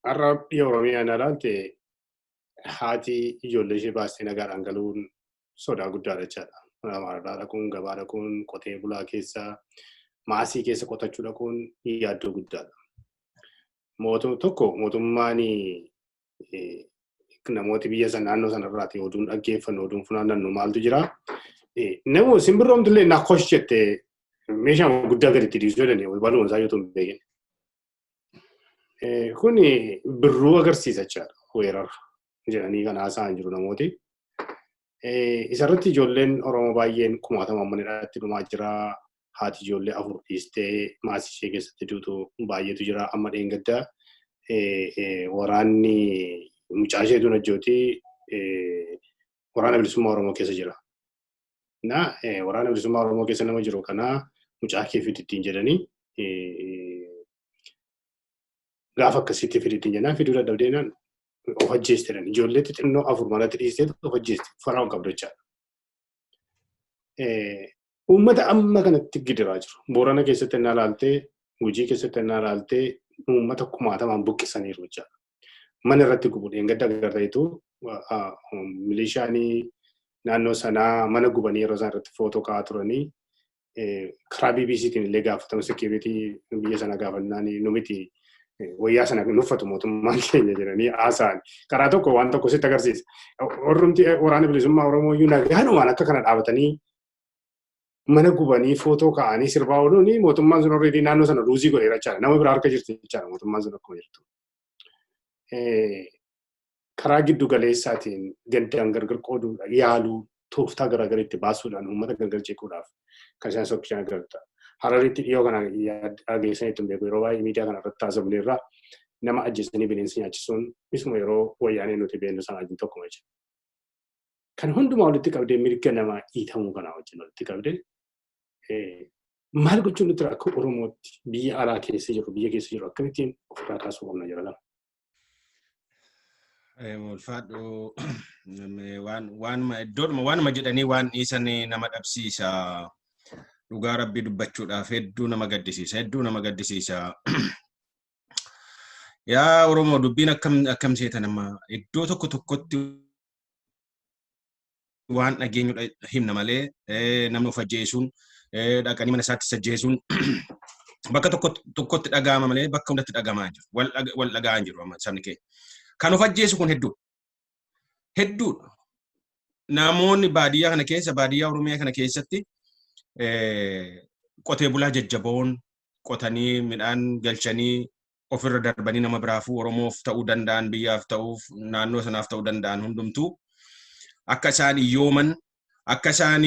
Har'a biyya Oromiyaa na ilaalte, haati ijoollee ishee baastee nagaadhaan galuun sodaa guddaadha jechaadha. Mana amaaraa dhaquun, gabaa dhaquun, qotee bulaa keessa Maasii keessa qotachuu dhaquun yaaddoo guddaadha. Tokko mootummaan namooti biyya sana naannoo sanarraati oduun dhaggeeffannu, oduun funaannannu maaltu jira. Namoonni simbirroomtu illee nakkosh jettee meeshaa guddaa gaditti dhiisuu jedhanii baluun isaa yoo hin beekin. Kun birruu agarsiisa jechaadha, weerara jedhanii kan haasa'an jiru namooti. Isarratti ijoolleen Oromoo baay'een kumaatama mana hidhaatti dhumaa jira. Haati ijoollee 4 dhiistee maasii ishee keessatti duutu baay'eetu jira. Amma dheengaddaa waraanni mucaa isheetu najjooti Waraana Bilisummaa Oromoo keessa jira. Na Waraana Bilisummaa Oromoo keessa nama jiru kana mucaa kee fidi ittiin jedhanii, gaafa akkasitti fidi ittiin jennaan fiduu dadhabdeenaan of ajjeeste jedhan. Ijoollee xixinnoo 4 manatti dhiistee of ajjeeste, faraa qabdu jechaadha. Uummata amma kanatti gidiraa jiru. Boorana keessatti innaa ilaaltee, Gujii keessatti innaa ilaaltee, uummata kumaatamaan buqqisaniiru jechaadha. Mana irratti gubu. Dheengadda agarreetu milishaanii naannoo sanaa mana gubanii yeroo isaan irratti footoo ka'aa turanii, karaa BBCtiin illee gaafatama security biyya sana gaafannaan, nu miti, wayyaa sana hin uffatu mootummaan keenya jedhanii haasa'an. Karaa tokko waan tokko sitti agarsiisa. Warrumti Waraana Bilisummaa Oromoo iyyuu nagaanumaan akka kana dhaabatanii mana gubanii footoo ka'anii sirbaa ooluun, mootummaan sun already naannoo sana lose godheera jechaadha. Nama biraa harka jirti jechaadha mootummaan sun akkuma jirtu. Karaa giddu galeessaatiin gandaan gargar qooduudhaan yaaluu, tooftaa garaagaraa itti baasuudhaan uummata gargar jequudhaaf kan isaan sochochan agarta. Hararitti dhiyoo kana dhageessanii ittiin beeku, yeroo baay'ee miidiyaa kana irratti haasofne irraa, nama ajjeesanii bineensa nyaachisuun isuma yeroo wayyaanee nuti beeknu sana wajjin tokkuma jechuudha. Kan hundumaa walitti qabdee, mirga namaa dhiitamuu kanaa wajjin walitti qabdee, maal gochuun nuti akka Oromootti biyya alaa keessa jiru, biyya keessa jiru, akkamittiin ofirraa kaasuu qabna jira lama? Ulfaadhu, waanuma iddoodhuma waanuma jedhanii waan dhiisan nama dhabsiisa. Dhugaa Rabbii dubbachuudhaaf hedduu nama gaddisiisa. Hedduu nama gaddisiisa. Yaa Oromoo, dubbiin akkam akkam seetan? Amma iddoo tokko tokkotti waan dhageenyu himna malee, namni of ajjeesuun, dhaqanii mana isaatti ajjeesuun bakka tokko tokkotti dhaga'ama malee bakka hundatti dhaga'amaa jiru. Wal dhaga'aa jiru amma sabni keenya. Kan of ajjeesu kun hedduudha. Hedduudha. Namoonni baadiyyaa kana keessa, baadiyyaa Oromiyaa kana keessatti, qotee bulaa jajjaboon qotanii midhaan galchanii ofirra darbanii nama biraafuu Oromoof ta'uu danda'an, biyyaaf ta'uuf, naannoo sanaaf ta'uu danda'an hundumtuu akka isaan iyyooman, akka isaan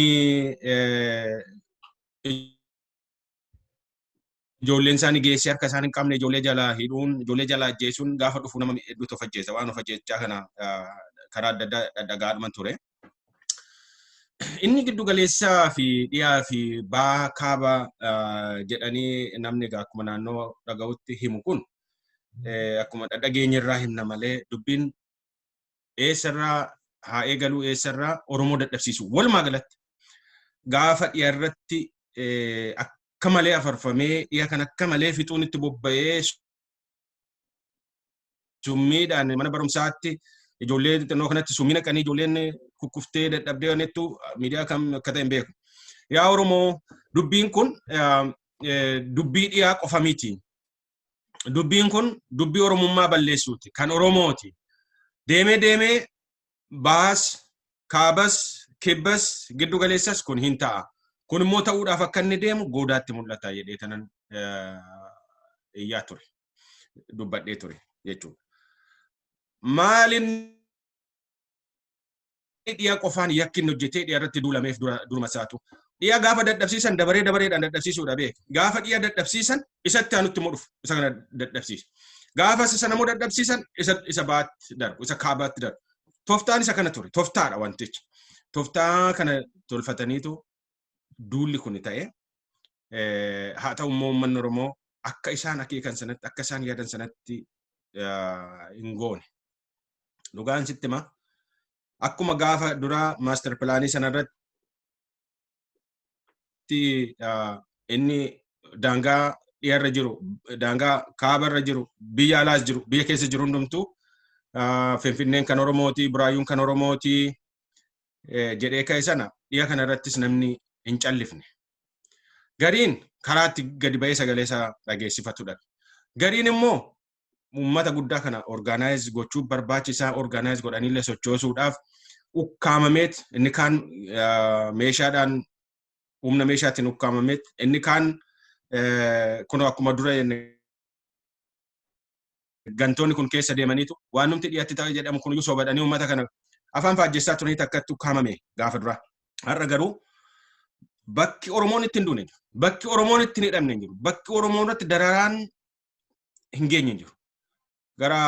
ijoolleen isaanii geessee harka isaan hin qabne, ijoollee jalaa hidhuun, ijoollee jalaa ajjeesuun gaafa dhufu nama hedduutu of ajjeesa. Waan of ajjeechaa kana karaa adda addaa dhagaadhuman ture. Inni giddu galeessaa fi dhiyaa fi baa kaaba jedhanii namni egaa akkuma naannoo dhaga'utti himu kun, akkuma dhageenye irraa himna malee, dubbiin eessarraa haa eegaluu, eessarraa Oromoo dadhabsiisu? Walumaa galatti gaafa dhiyarratti akka malee afarfamee, dhiya kan akka malee fixuun itti bobba'ee, summiidhaan mana barumsaatti ijoollee xixinnoo kanatti summii naqanii ijoolleen kukkuftee dadhabdee wanettu miidiyaa kam akka ta'e hin beeku. Yaa Oromoo, dubbiin kun dubbii dhiyaa qofa miti. Dubbiin kun dubbii Oromummaa balleessuuti. Kan Oromooti. Deemee deemee baas, kaabas, kibbas, giddu galeessas kun hin ta'a. Kun immoo ta'uudhaaf akka inni deemu goodaatti mul'ata jedhee tanan iyyaa ture. Dubbadhee ture jechuudha. Maalin dhiya qofaan yakki inni hojjetee dhiya irratti duulameef duruma isaatu? Dhiya gaafa dadhabsiisan dabaree dabareedhaan dadhabsiisuudha beek. Gaafa dhiya dadhabsiisan isatti aanutti immoo dhufu, isa kana dadhabsiisa. Gaafa isa sana immoo dadhabsiisan isa baatti darbu, isa kaabaatti darbu. Tooftaan isa kana ture. Tooftaadha wantichi. Tooftaa kana tolfataniitu duulli kun ta'e. Haa ta'u immoo uummanni Oromoo akka isaan akeekan sanatti, akka isaan yaadan sanatti hin goone. Dhugaan sitti hima. Akkuma gaafa duraa master planii sanarratti inni daangaa dhiyarra jiru, daangaa kaabarra jiru, biyya alaas jiru, biyya keessa jiru hundumtuu Finfinneen kan Oromooti, Buraayyuun kan Oromooti jedhee ka'e sana, dhiya kanarrattis namni hin callifne. Gariin karaatti gadi ba'ee sagalee isaa dhageessifatudha. Gariin immoo uummata guddaa kana organize gochuu barbaachisaa, organize godhaniillee sochoosuudhaaf ukkaamameet, inni kaan meeshaadhaan, humna meeshaatiin ukkaamameet, inni kaan kun akkuma dura jenne gantoonni kun keessa deemaniitu waan numti dhiyaatti ta'e jedhamu kun iyyuu sobadhanii uummata kana afaan faajjessaa turanii takkatti ukkaamame gaafa dura. Har'a garuu bakki Oromoon itti hin duune jiru. Bakki Oromoon itti hin hidhamne hin jiru. Bakki Oromoon irratti dararaan hin geenye hin jiru. Gara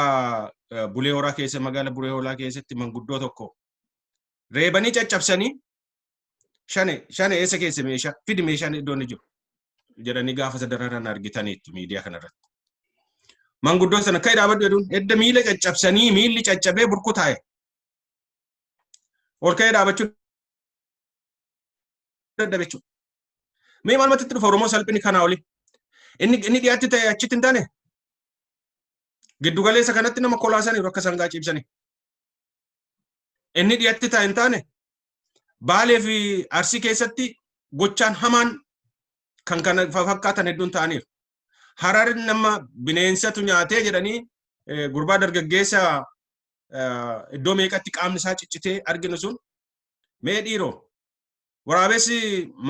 Bulee Horaa keessa, magaala Bulee Horaa keessatti manguddoo tokko reebanii caccabsanii, "Shane, shane, eessa keessa meeshaa fidi, meeshaan iddoo inni jiru," jedhanii gaafa isa dararan argitaniittu miidiyaa kanarratti. Manguddoo sana "Ka'ii dhaabadhu" jedhuun, edda miila caccabsanii, miilli caccabee burkutaa'e. Ol ka'ee dhaabachuu dadhabe jechuudha. Mee maalumatti itti dhufa Oromoo salphini kanaa oli? Inni dhiyaatti ta'e achitti hin taane, giddu galeessa kanatti nama kolaasaniiru akka sangaa ciibsanii. Inni dhiyaatti ta'e hin taane, Baalee fi Arsii keessatti gochaan hamaan kan kana fakkaatan hedduun ta'aniiru. Harar nama bineensatu nyaatee jedhanii gurbaa dargaggeessa iddoo meeqatti qaamni isaa ciccitee arginu sun, mee dhiiroo, waraabessi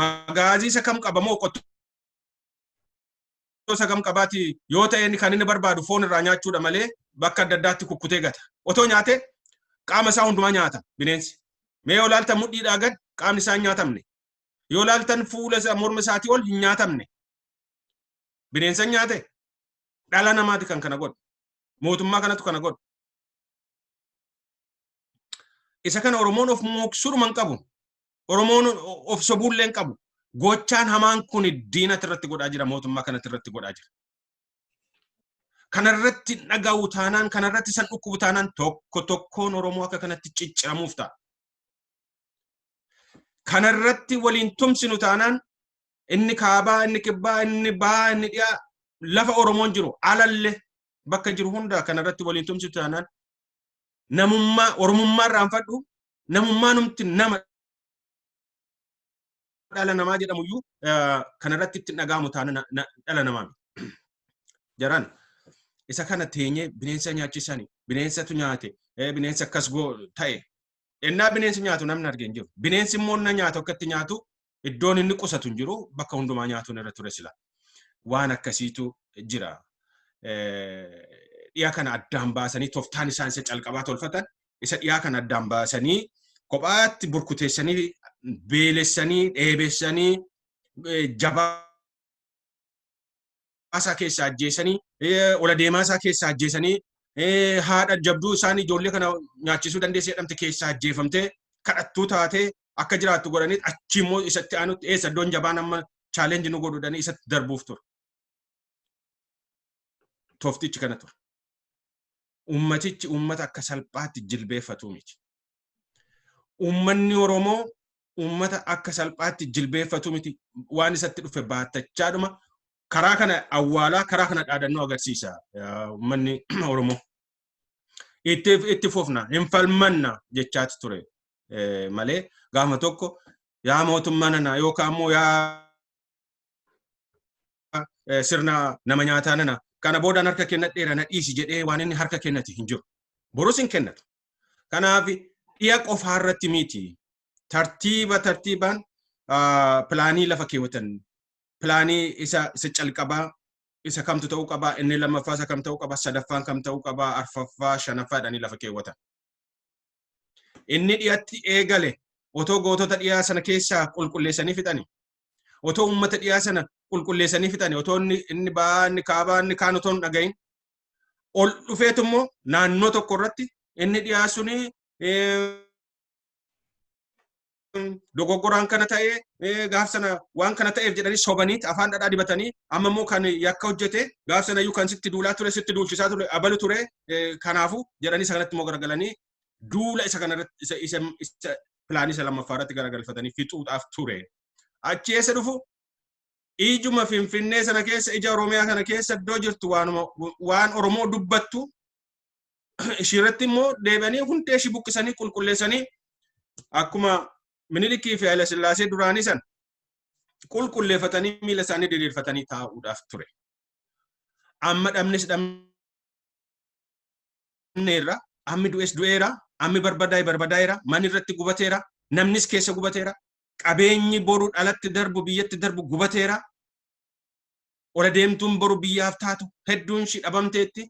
magaazii isa kam qaba moo qottoo isa kam qabaati yoo ta'e, kan inni barbaadu foon irraa nyaachuudha malee bakka adda addaatti kukkutee gata. Otoo nyaatee qaama isaa hundumaa nyaata bineensi. Mee yoo laaltan mudhiidhaa gad qaamni isaa hin nyaatamne. Yoo laaltan fuula isaa, morma isaatii ol hin nyaatamne. Bineensa nyaate? Dhala namaati kan kana godhu. Mootummaa kanatu kana godhu. Isa kana Oromoon of mooksuudhuma hin qabu. Oromoon of sobuullee hin qabu. Gochaan hamaan kun diinatti irratti godhaa jira, mootummaa kanatti irratti godhaa jira. Kanarratti dhaga'u taanaan, kanarratti san dhukkubu taanaan, tokko tokkoon Oromoo akka kanatti cicciramuuf ta'a. Kanarratti waliin tumsinu taanaan, inni kaabaa, inni kibbaa, inni bahaa, inni dhiyaa, lafa Oromoon jiru alallee bakka jiru hunda kanarratti waliin tumsitu taanaan, namummaa Oromummaa irraanfadhu, namummaa numti nama dhala namaa jedhamu iyyuu kanarratti itti dhaga'amu taana dhala namaa miti. Jaran isa kana teenyee bineensa nyaachisani, bineensatu nyaate, bineensa akkas goo ta'e. Ennaa bineensi nyaatu namni arge hin jiru. Bineensi immoo na nyaatu akka itti nyaatu iddoon inni qusatu hin jiru, bakka hundumaa nyaatuun irra ture sila. Waan akkasiitu jira. Dhiya kana addaan baasanii toftaan isaan isa calqabaa tolfatan, isa dhiyaa kana addaan baasanii kophaatti burkuteessanii, beelessanii, dheebessanii, jabaa isaa keessaa ajjeesanii, ola deemaa isaa keessaa ajjeesanii, haadha jabduu isaan ijoollee kana nyaachisuu dandeessee jedhamte keessaa ajjeefamtee kadhattuu taatee akka jiraattu godhanii, achi immoo isatti aanutti eessa iddoon jabaan amma challenge nu godhudhanii isatti darbuuf ture. Tooftichi kana ture. Ummatichi ummata akka salphaatti jilbeeffatu miti. Uummanni Oromoo uummata akka salphaatti jilbeeffatu miti. Waan isatti dhufe baattachaadhuma karaa kana awwaalaa, karaa kana dhaadannoo agarsiisa uummanni Oromoo. Itti fufna, hin falmanna jechaati ture malee, gaafa tokko yaa mootummaa nana yookaan immoo yaa sirna nama nyaataa nana, kana boodaan harka kennadheera, na dhiisi jedhee waan inni harka kennate hin jiru. Borus hin kennatu. Kanaaf dhiya qofaa irratti miti. Tartiiba tartiibaan pilaanii lafa keewwatan, pilaanii isa calqabaa isa kamtu ta'uu qabaa, inni lammaffaa isa kam ta'uu qaba, sadaffaan kam ta'uu qabaa, arfaffaa, shanaffaa jedhanii lafa keewwatan. Inni dhiyatti eegale otoo gootota dhiyaa sana keessaa qulqulleessanii fixanii, otoo uummata dhiyaa sana qulqulleessanii fixanii, otoo inni ba'aa, inni kaabaa, inni kaan otoo hin dhagahin ol dhufeetu immoo naannoo tokko irratti inni dhiyaa suni dogoggoraan kana ta'ee, gaaf sana waan kana ta'eef jedhanii sobaniit afaan dhadhaa dibatanii, amma immoo kan yakka hojjete gaaf sana iyyuu kan sitti duulaa ture, sitti duulchisaa ture abalu ture, kanaafu jedhanii isa kanatti immoo garagalanii duula isa kanarratti isa pilaanii isa lammaffaa irratti garagalfatanii fixuudhaaf ture. Achi eessa dhufu? Ijuma Finfinnee sana keessa, ija Oromiyaa kana keessa iddoo jirtu, waanuma waan Oromoo dubbattu ishiirratti immoo deebi'anii hundee ishii buqqisanii qulqulleessanii, akkuma Minilikii fi Haayila Sillaasee duraanii san Qulqulleeffatanii miila isaanii diriirfatanii taa'uudhaaf ture. Amma dhabnes dhabneerra, ammi du'es du'eera, ammi barbadaa'e barbadaa'eera, manni irratti gubateera, namnis keessa gubateera, qabeenyi boru dhalatti darbu biyyatti darbu gubateera. Ola deemtuun boru biyyaaf taatu hedduun ishii dhabamteetti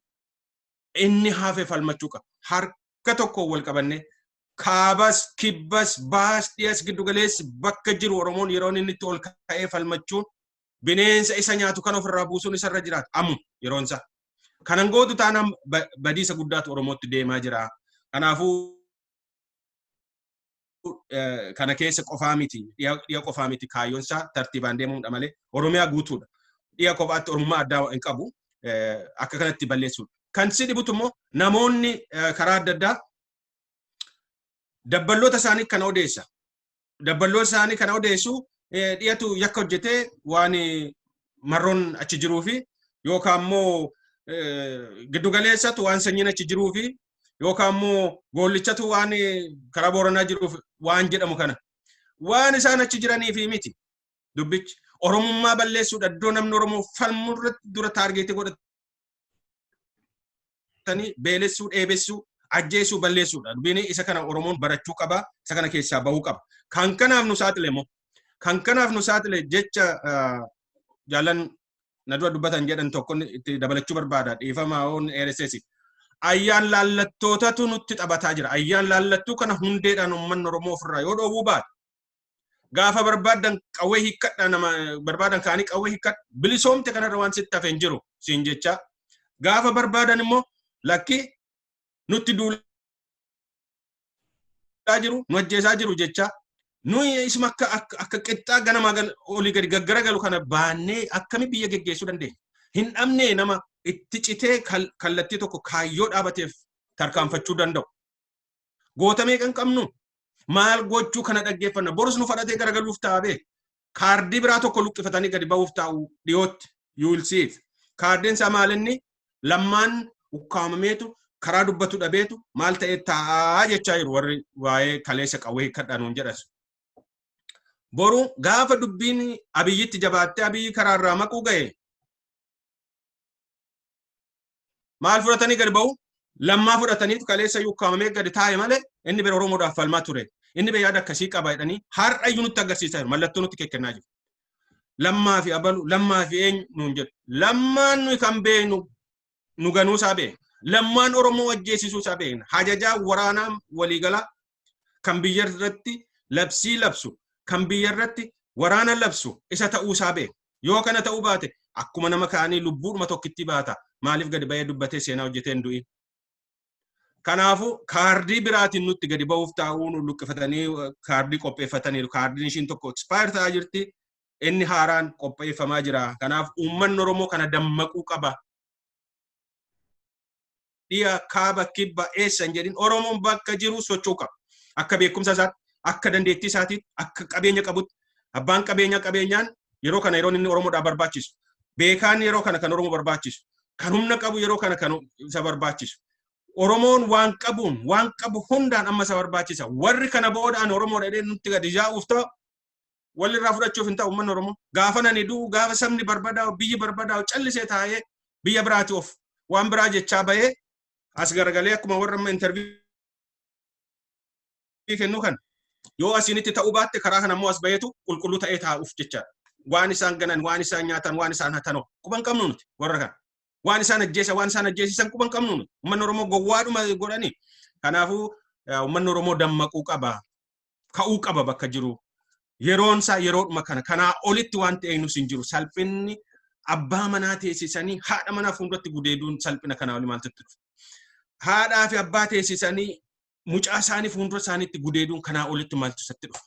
inni hafe falmachuu qaba. Harka tokkoon wal qabannee kaabas, kibbas, baas, dhiyas, giddugaleessi bakka jiru Oromoon yeroo inni itti ol ka'ee falmachuun bineensa isa nyaatu kan ofirraa buusuun isarra jiraata. Ammu yeroon isaa. Kanan gootu taanaan badiisa guddaatu Oromootti deemaa jira. Kanaafuu kana keessa qofaa miti, dhiya qofaa miti, kaayyoon isaa tartiibaan deemuudha malee Oromiyaa guutuudha. Dhiya kophaatti Oromummaa addaa hin qabu, akka kanatti balleessuudha. Kan si dhibutu immoo namoonni karaa adda addaa dabballoota isaanii kana odeessa. Dabballoota isaanii kana odeessu, dhiyatu yakka hojjetee waan marroon achi jiruu fi yookaan immoo giddugaleessatu waan sanyiin achi jiruu fi yookaan immoo goollichatu waan karaa Booranaa jiruuf waan jedhamu kana. Waan isaan achi jiranii fi miti dubbichi. Oromummaa balleessuudha, iddoo namni Oromoo falmuu irratti dura target godhatanii beelessuu, dheebessuu, ajjeesuu, balleessuudha. Dubbiin isa kana Oromoon barachuu qaba, isa kana keessaa bahuu qaba. Kan kanaaf nu saaxile immoo, kan kanaaf nu saaxile jecha jaalan na dura dubbatan jedhan tokko itti dabalachuu barbaada. Dhiifama hoon dheeresseesi. Ayyaan laallattootatu nutti taphataa jira. Ayyaan laallattuu kana hundeedhaan uummanni Oromoo ofirraa yoo dhoowwuu baate, gaafa barbaadan qawwee hiikkadha, nama barbaadan kaanii qawwee hiikkadha, bilisoomte kanarra waan sitti hafe hin jiru siin jecha, gaafa barbaadan immoo lakki nutti duulaa jiru, nu ajjeesaa jiru jecha, nuyi isuma akka akka qixxaa ganamaa olii gadi gaggaragalu kana baannee akkami biyya geggeessuu dandeenya? Hin dhabnee nama itti citee kallattii tokko kaayyoo dhaabateef tarkaanfachuu danda'u. Goota meeqa hin qabnu? Maal gochuu kana dhaggeeffanna? Borus nu fadhatee garagaluuf taa'ee kaardii biraa tokko luqqifatanii gadi ba'uuf taa'u dhiyootti, you will see it. Kaardiin isaa maal inni? Lammaan ukkaamameetu karaa dubbatu dhabeetu maal ta'ee taa'aa jechaa jiru warri waa'ee kaleessa qawwee hiikkadhaa jedhas. Boru gaafa dubbiin Abiyyitti jabaattee Abiyyi karaa irraa maquu ga'e maal fudhatanii gadi ba'u? Lammaa fudhataniitu kaleessa ukkaamamee gadi taa'e malee inni bira Oromoodhaaf falmaa ture. Inni bira yaada akkasii qaba jedhanii har'a iyyuu nutti agarsiisaa jiru. Mallattoo nutti kennaa jiru. Lammaa fi abalu, Lammaa fi eenyu nuun jedhu. Lammaan nuyi kan beeknu nu ganuu isaa beekna. Lammaan Oromoo ajjeesisuu isaa beekna. Hajajaa waraanaa waliigalaa kan biyya irratti labsii labsu, kan biyya irratti waraana labsu isa ta'uu isaa beekna. Yoo kana ta'uu baate akkuma nama kaanii lubbuudhuma tokkitti baata. Maaliif gadi ba'ee dubbatee seenaa hojjetee hin du'in? Kanaafuu kaardii biraatiin nutti gadi ba'uuf taa'uu, nu luqqifatanii kaardii qopheeffataniiru. Kaardiin ishiin tokko expire ta'aa jirti. Inni haaraan qopheeffamaa jira. Kanaaf uummanni Oromoo kana dammaquu qaba. Dhiya, kaaba, kibba, eessa hin jedhin, Oromoon bakka jiru socho'uu qaba. Akka beekumsa isaatti, akka dandeettii isaatiitti, akka qabeenya qabutti. Abbaan qabeenya qabeenyaan yeroo kana yeroon inni Oromoodhaaf barbaachisu. Beekaan yeroo kana kan Oromoo barbaachisu. Kan humna qabu yeroo kana kan isa barbaachisu. Oromoon waan qabuun, waan qabu hundaan amma isa barbaachisa. Warri kana boodaan Oromoodha jedhee nutti gadi yaa'uuf ta'u walirraa fudhachuuf hin ta'u uummanni Oromoo. Gaafa nani du'u, gaafa sabni barbadaa'u, biyyi barbadaa'u, callisee taa'ee biyya biraati of waan biraa jechaa bahee as garagalee akkuma warra amma interview kennu kan yoo asiinitti ta'uu baatte, karaa kana immoo as baheetu qulqulluu ta'ee taa'uuf jechaadha. Waan isaan ganan, waan isaan nyaatan, waan isaan hatanoo quban qabnu nuti warra kana. Waan isaan ajjeesan, waan isaan ajjeesisan quban qabnu nuti. Uummanni Oromoo gowwaadhuma godhani. Kanaafuu uummanni Oromoo dammaquu qaba. Ka'uu qaba bakka jiru. Yeroon isaa yeroodhuma kana. Kanaa olitti waan ta'e nus hin jiru. Salphinni abbaa manaa teessisanii haadha manaa fuulduratti gudeeduun salphina kanaa oli maaltu dhufa? Haadhaa fi abbaa teessisanii mucaa isaanii fuuldura isaaniitti gudeeduun kanaa olitti maaltu isatti dhufa?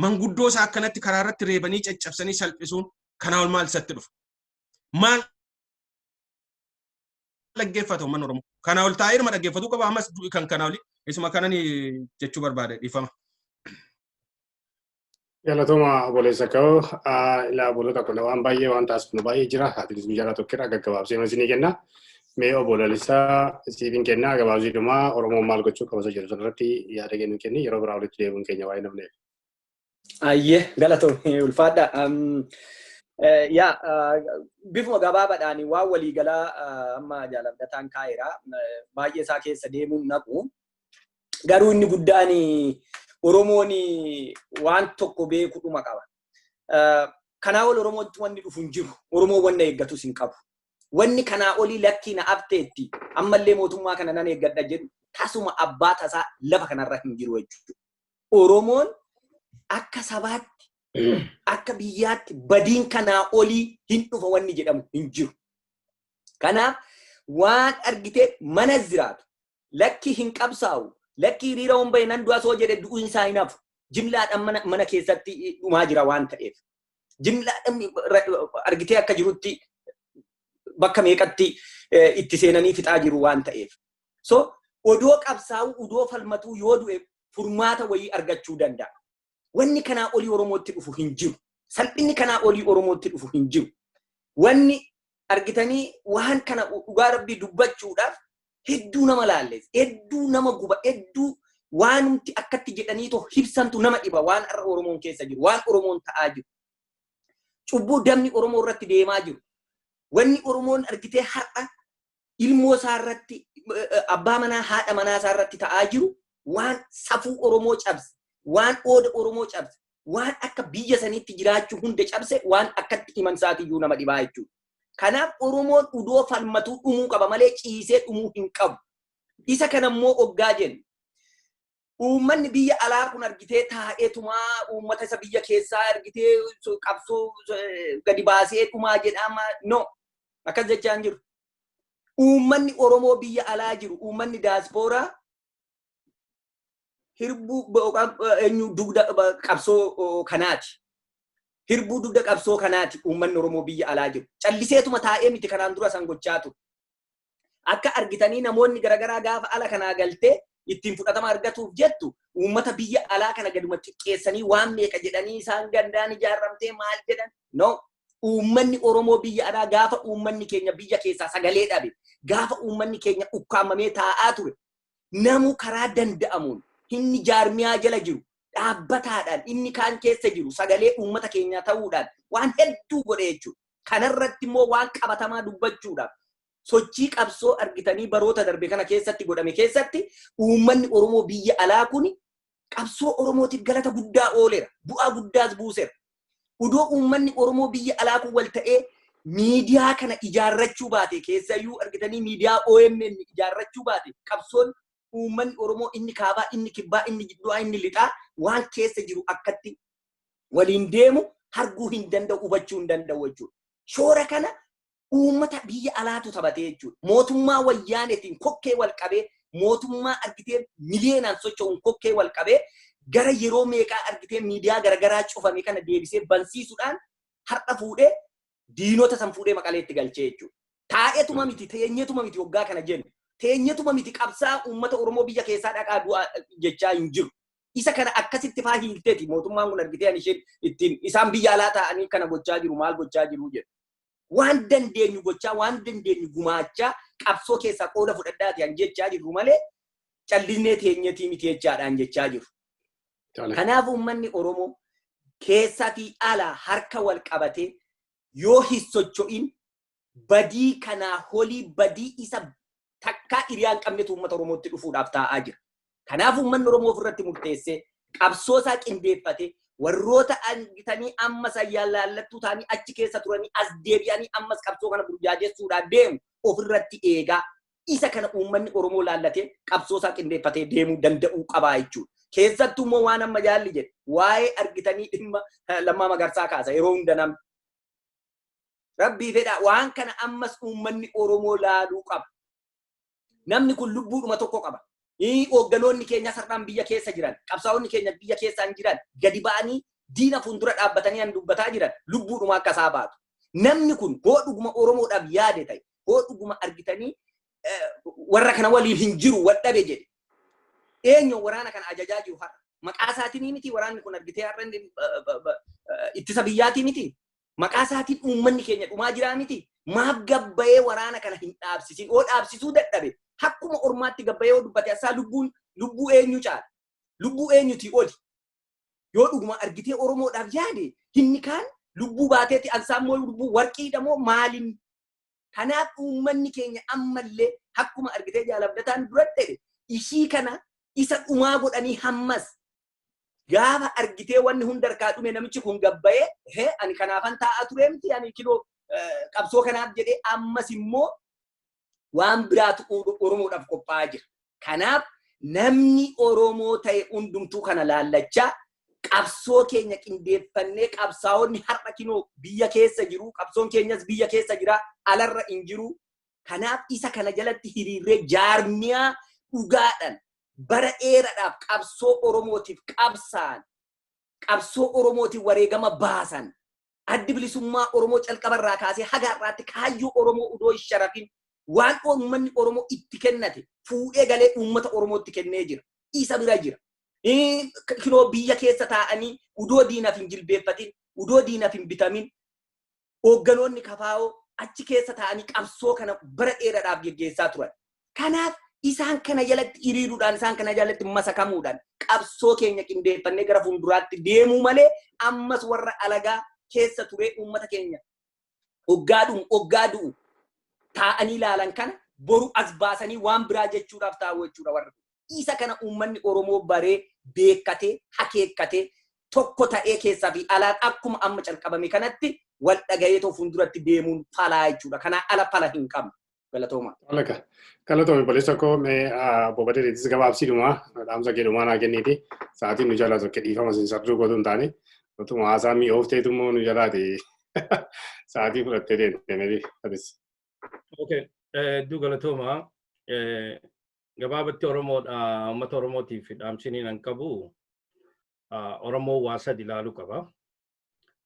Manguddoo isaa akkanatti karaa irratti reebanii caccabsanii salphisuun kanaa ol maal isatti dhufa? Maal dhaggeeffata uummanni Oromoo? Kanaa ol taa'ee dhuma dhaggeeffatuu qaba, ammas kan kanaa oli isuma kanan jechuu barbaade, dhiifama. Galatooma obboleessa koo. Ilaa, obboloota kun waan baay'ee waan taasifnu baay'ee jira. Atiinis guyyaa tokkodha, gaggabaabsee isinii kenna. Mee obbo Lalisaa siifin kenna, gabaabsiidhuma Oromoon maal gochuu qaba isa jedhu sanarratti yaada kennuu kenni, yeroo biraa walitti deebi'uun keenya waa'ee namneef. Ayyee, galatoomii, ulfaadha. Yaa, bifuma gabaabaadhaan waan waliigalaa amma jaaladhataan kaa'eera. Baay'ee isaa keessa deemuun naqu. Garuu inni guddaan Oromoon waan tokko beekudhuma qaba. Kanaa ol Oromootti wanni dhufu hin jiru. Oromoon wanna eeggatus hin qabu. Wanni kanaa olii lakkii na abteetti ammallee mootummaa kana nan eeggadha jedhu tasuma abbaa tasaa lafa kanarra hin jiru jechuudha. Oromoon akka sabaatti, akka biyyaatti badiin kanaa olii hin dhufa wanni jedhamu hin jiru. Kanaaf waan argitee mana jiraatu, lakki hin qabsaa'u, lakki hiriira hon bahe nan du'a soo jedhe du'uun isaa hin hafu. Jimlaadhaan mana keessatti dhumaa jira waan ta'eef. Jimlaadhaan argitee akka jirutti bakka meeqatti itti seenanii fixaa jiru waan ta'eef. So odoo qabsaa'u, odoo falmatuu yoo du'e furmaata wayii argachuu danda'a. Wanni kanaa olii Oromootti dhufu hin jiru. Salphinni kanaa olii Oromootti dhufu hin jiru. Wanni argitanii waan kana dhugaa Rabbii dubbachuudhaaf hedduu nama laalleessa, hedduu nama guba, hedduu waanumti akkatti jedhaniitoo ibsantu nama dhiba waan har'a Oromoon keessa jiru, waan Oromoon ta'aa jiru. Cubbuu damni Oromoo irratti deemaa jiru. Wanni Oromoon argitee har'a ilmoo isaa irratti, abbaa manaa haadha manaa isaa irratti ta'aa jiru waan safuu Oromoo cabse, waan ooda Oromoo cabse, waan akka biyya saniitti jiraachuu hunda cabse, waan akkatti himan isaatiyyuu nama dhibaa jechuudha. Kanaaf Oromoon udoo falmatuu dhumuu qaba malee ciisee dhumuu hin qabu. Isa kanammoo oggaa jennu, uummanni biyya alaa kun argitee taa'eetumaa uummata isa biyya keessaa argitee qabsoo gadi baasee dhumaa jedhama. No, akkas jechaa hin jiru. Uummanni Oromoo biyya alaa jiru, uummanni daaspooraa hirbuu eenyu dugda qabsoo kanaati. Hirbuu dugda qabsoo kanaati uummanni Oromoo biyya alaa jiru. Calliseetuma taa'ee miti kanaan dura san gochaa ture. Akka argitanii namoonni garaagaraa gaafa ala kanaa galtee ittiin fudhatama argatuuf jettu uummata biyya alaa kana gaduma xiqqeessanii waan meeqa jedhanii isaan gandaan ijaarramtee maal jedhan. No. Uummanni Oromoo biyya alaa gaafa uummanni keenya biyya keessaa sagalee dhabe, gaafa uummanni keenya ukkaamamee taa'aa ture, namu karaa danda'amuun inni jaarmiyaa jala jiru dhaabbataadhaan inni kaan keessa jiru sagalee uummata keenyaa ta'uudhaan waan hedduu godhe jechuudha. Kanarratti immoo waan qabatamaa dubbachuudhaaf sochii qabsoo argitanii baroota darbe kana keessatti godhame keessatti uummanni Oromoo biyya alaa kun qabsoo Oromootiif galata guddaa ooleera. Bu'aa guddaas buuseera. Udoo uummanni Oromoo biyya alaa kun wal ta'ee miidiyaa kana ijaarrachuu baate, keessayyuu argitanii miidiyaa OMN ijaarrachuu baate, qabsoon uummanni Oromoo inni kaabaa, inni kibbaa, inni jiddu'aa, inni lixaa waan keessa jiru akkatti waliin deemu arguu hin danda'u, hubachuu hin danda'u jechuudha. Shoora kana uummata biyya alaatu taphatee jechuudha. Mootummaa wayyaaneetiin kokkee wal qabee, mootummaa argitee miliyeenaan socho'uun kokkee wal qabee gara yeroo meeqaa argitee miidiyaa garagaraa cufame kana deebisee bansiisuudhaan har'a fuudhee diinota san fuudhee Maqaleetti galchee jechuudha. Taa'eetuma miti, teenyeetuma miti waggaa kana jennu. Teenyeetuma miti qabsaa uummata Oromoo biyya keessaa dhaqaa du'aa jechaa hin jiru. Isa kana akkasitti faa hiilteeti mootummaan kun argitee ani isheen ittiin isaan biyya alaa taa'anii kana gochaa jiru, maal gochaa jiru jedhu. Waan dandeenyu gochaa, waan dandeenyu gumaachaa, qabsoo keessaa qooda fudhadhaati an jechaa jirru malee callisnee teenyeetii miti jechaadhaan jechaa jiru. Kanaaf uummanni Oromoo keessaa fi alaa harka wal qabatee yoo hin socho'in badii kanaa holii, badii isa takkaa hiriyaa hin qabnetu uummata Oromootti dhufuudhaaf taa'aa jira. Kanaaf uummanni Oromoo ofirratti murteessee qabsoo isaa qindeeffatee warroota argitanii amma sayyaan laallattuu ta'anii achi keessa turanii as deebi'anii ammas qabsoo kana burjaajessuudhaan deemu ofirratti eegaa isa kana uummanni Oromoo laallatee qabsoo isaa qindeeffatee deemuu danda'uu qabaa jechuudha. Keessattuu immoo waan amma jaalli jedhe waa'ee argitanii dhimma Lammaa Magarsaa kaasa yeroo hunda namni. Rabbii fedhaa waan kana ammas uummanni Oromoo laaluu qaba. Namni kun lubbuudhuma tokko qaba. Hoogganoonni keenya sararaan biyya keessa jiran, qabsaa'onni keenya biyya keessaan jiran gadi ba'anii diina fuuldura dhaabbatanii an dubbataa jiran lubbuudhuma akka isaa baatu. Namni kun hoo dhuguma Oromoodhaaf yaade ta'e, hoo dhuguma argitanii warra kana waliin hin jiru wal dhabe jedhe. Eenyu waraana kana ajajaa jiru har'a? Maqaa isaatiin miti waraanni kun argitee har'a ittisa biyyaatii miti. Maqaa isaatiin uummanni keenya dhumaa jiraa miti. Maaf gabbayee waraana kana hin dhaabsisin? Oo dhaabsisuu dadhabe. Akkuma ormaatti gabbayee yoo dubbate asaa lubbuun lubbuu eenyu caala? Lubbuu eenyutii oli? Yoo dhuguma argitee Oromoodhaaf yaade, inni kaan lubbuu baateeti, ansaa immoo lubbuu warqiidha moo maaliin? Kanaaf uummanni keenya ammallee akkuma argitee jaalabdataan duratti jedhe, ishii kana isa dhumaa godhanii, hammas gaafa argitee wanni hunda harkaa dhume, namichi kun gabbayee, "Hee, ani kanaafan taa'aa ture miti, ani kiloo qabsoo kanaaf," jedhee ammas immoo waan biraatu Oromoodhaaf qophaa'aa jira. Kanaaf namni Oromoo ta'e hundumtuu kana laallachaa, qabsoo keenya qindeeffannee, qabsaa'onni har'a kinoo biyya keessa jiru, qabsoon keenyas biyya keessa jira, alarra hin jiru. Kanaaf isa kana jalatti hiriirree, jaarmiyaa dhugaadhaan bara dheeraadhaaf qabsoo Oromootiif qabsaan, qabsoo Oromootiif wareegama baasan, Addi Bilisummaa Oromoo calqabarraa kaasee haga har'aatti kaayyoo Oromoo udoo hin sharafin waan uummanni Oromoo itti kennate fuudhee galee uummata Oromootti kennee jira. Isa bira jira. Kinoo biyya keessa taa'anii udoo diinaaf hin jilbeeffatin, udoo diinaaf hin bitamin, hoogganoonni kafaa'oo achi keessa taa'anii qabsoo kana bara dheeraadhaaf geggeessaa turan. Kanaaf isaan kana jalatti hiriiruudhaan, isaan kana jalatti masakamuudhaan qabsoo keenya qindeeffannee gara fuulduraatti deemuu malee, ammas warra alagaa keessa turee uummata keenya hoggaa dhumu, hoggaa du'u taa'anii ilaalan kana boru as baasanii waan biraa jechuudhaaf taa'u jechuudha warra. Isa kana uummanni Oromoo baree, beekkatee, hakeekkatee, tokko ta'ee keessaa fi alaan akkuma amma calqabame kanatti wal dhaga'ee too fuulduratti deemuun falaa jechuudha. Kanaa ala fala hin qabnu. Galatooma. Alaka. Galatoome, obboleessa koo. Mee bobadeetis gabaabsiidhuma dhaamsa keedhumaa naa kenniiti. Sa'aatiin nu jalaa tokko, dhiifama, sin sarduu gootu hin taane, otuma haasaa mi'oofteetu immoo nu jalaati sa'aatii fudhattee deemte meebi atis. Okay, hedduu galatooma. Gabaabatti Oromoodha, uummata Oromootiif dhaamsiniin an qabu, Oromoo waa sadi ilaaluu qaba.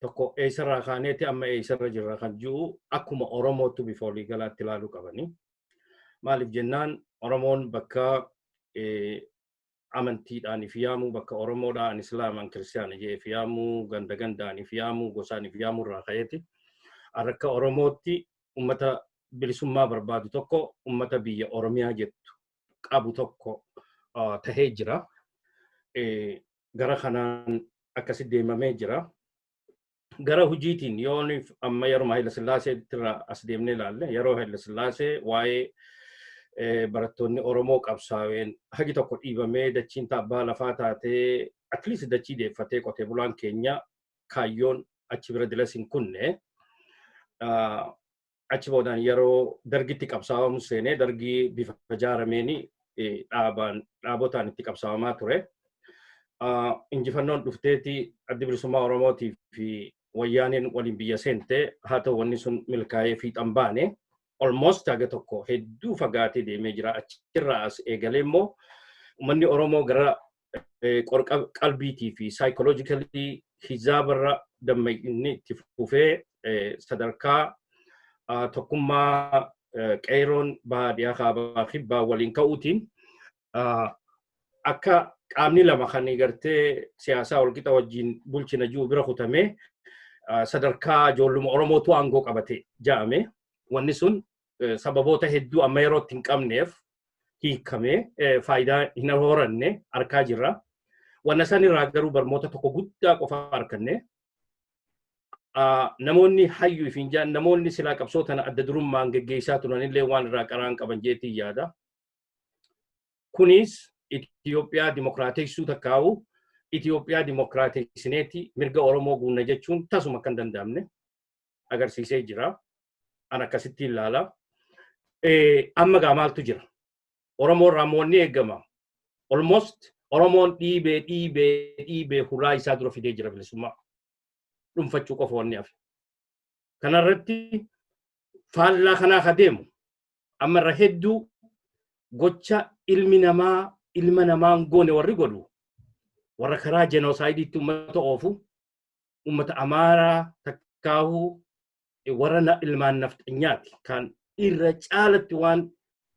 Tokko, eessarraa kaaneeti amma eessarra jirra kan jiru akkuma Oromootti bifa waliigalaatti ilaaluu qabani. Maaliif jennaan, Oromoon bakka amantiidhaan if yaamuu, bakka Oromoodhaan Islaamaan Kiristaana jee if yaamuu, ganda gandaan if yaamuu, gosaan if yaamuu irraa ka'eeti. Akka Oromootti ummata bilisummaa barbaadu tokko, ummata biyya Oromiyaa jettu qabu tokko tahee jira. Gara kanaan akkasi deemamee jira. Gara hojiitiin yoo amma yeroo Haayila Sillaasee irraa as deemnee ilaalle, yeroo Haayila Sillaasee waa'ee barattoonni Oromoo qabsaa'een hagi tokko dhiibamee, dachiin abbaa lafaa taatee, at least dachii deeffatee, qotee bulaan keenya kaayyoon achi bira dilas hin kunne. Achi boodaan yeroo dargitti qabsaa'amu seenee, dargii bifa ijaarameen dhaabaan dhaabotaan itti qabsaa'amaa ture. Injifannoon dhufteeti, Addi Bilisummaa Oromootii fi Wayyaaneen waliin biyya seente. Haa ta'u, wanni sun milkaa'ee fiixan baane, almost haga tokko hedduu fagaatee deemee jira. Achirraa as eegalee immoo uummanni Oromoo gara qalbiitii fi psychologically hizaabarra dammaqinni itti fufee, sadarkaa tokkummaa qeeroon baadiyyaa kaabaa kibbaa waliin ka'uutiin, akka qaamni lama kan gartee siyaasaa walqixa wajjin bulchina jiru bira kutamee, sadarkaa ijoolluma Oromootu aangoo qabate ja'ame. Wanni sun sababoota hedduu amma yerootti hin qabneef hiikamee faayidaa hin horanne argaa jirra. Wanna san irraa garuu barmoota tokko guddaa qofa arganne. Namoonni hayyuu if hin jaan, namoonni silaa qabsoo tana adda durummaan geggeessaa turanillee waan irraa qaraan qaban jeetii yaada. Kunis Itoophiyaa dimokiraateessuu takkaa'u, Itoophiyaa dimokiraateessineeti mirga Oromoo guunna jechuun tasuma kan danda'amne agarsiisee jira. An akkasitti ilaala. Amma gaa maaltu jira? Oromoo irraa moonni eegama. Almost Oromoon dhiibee dhiibee dhiibee hulaa isaa dura fidee jira bilisummaa. Dhuunfachuu qofa wanni hafe. Kanarratti faallaa kanaa ka deemu amma irra hedduu gocha ilmi namaa ilma namaan goone warri godhu, warra karaa genocide iitti uummata oofu, uummata Amaaraa takkaahuu warra ilmaan nafxanyaati kan irra caalatti waan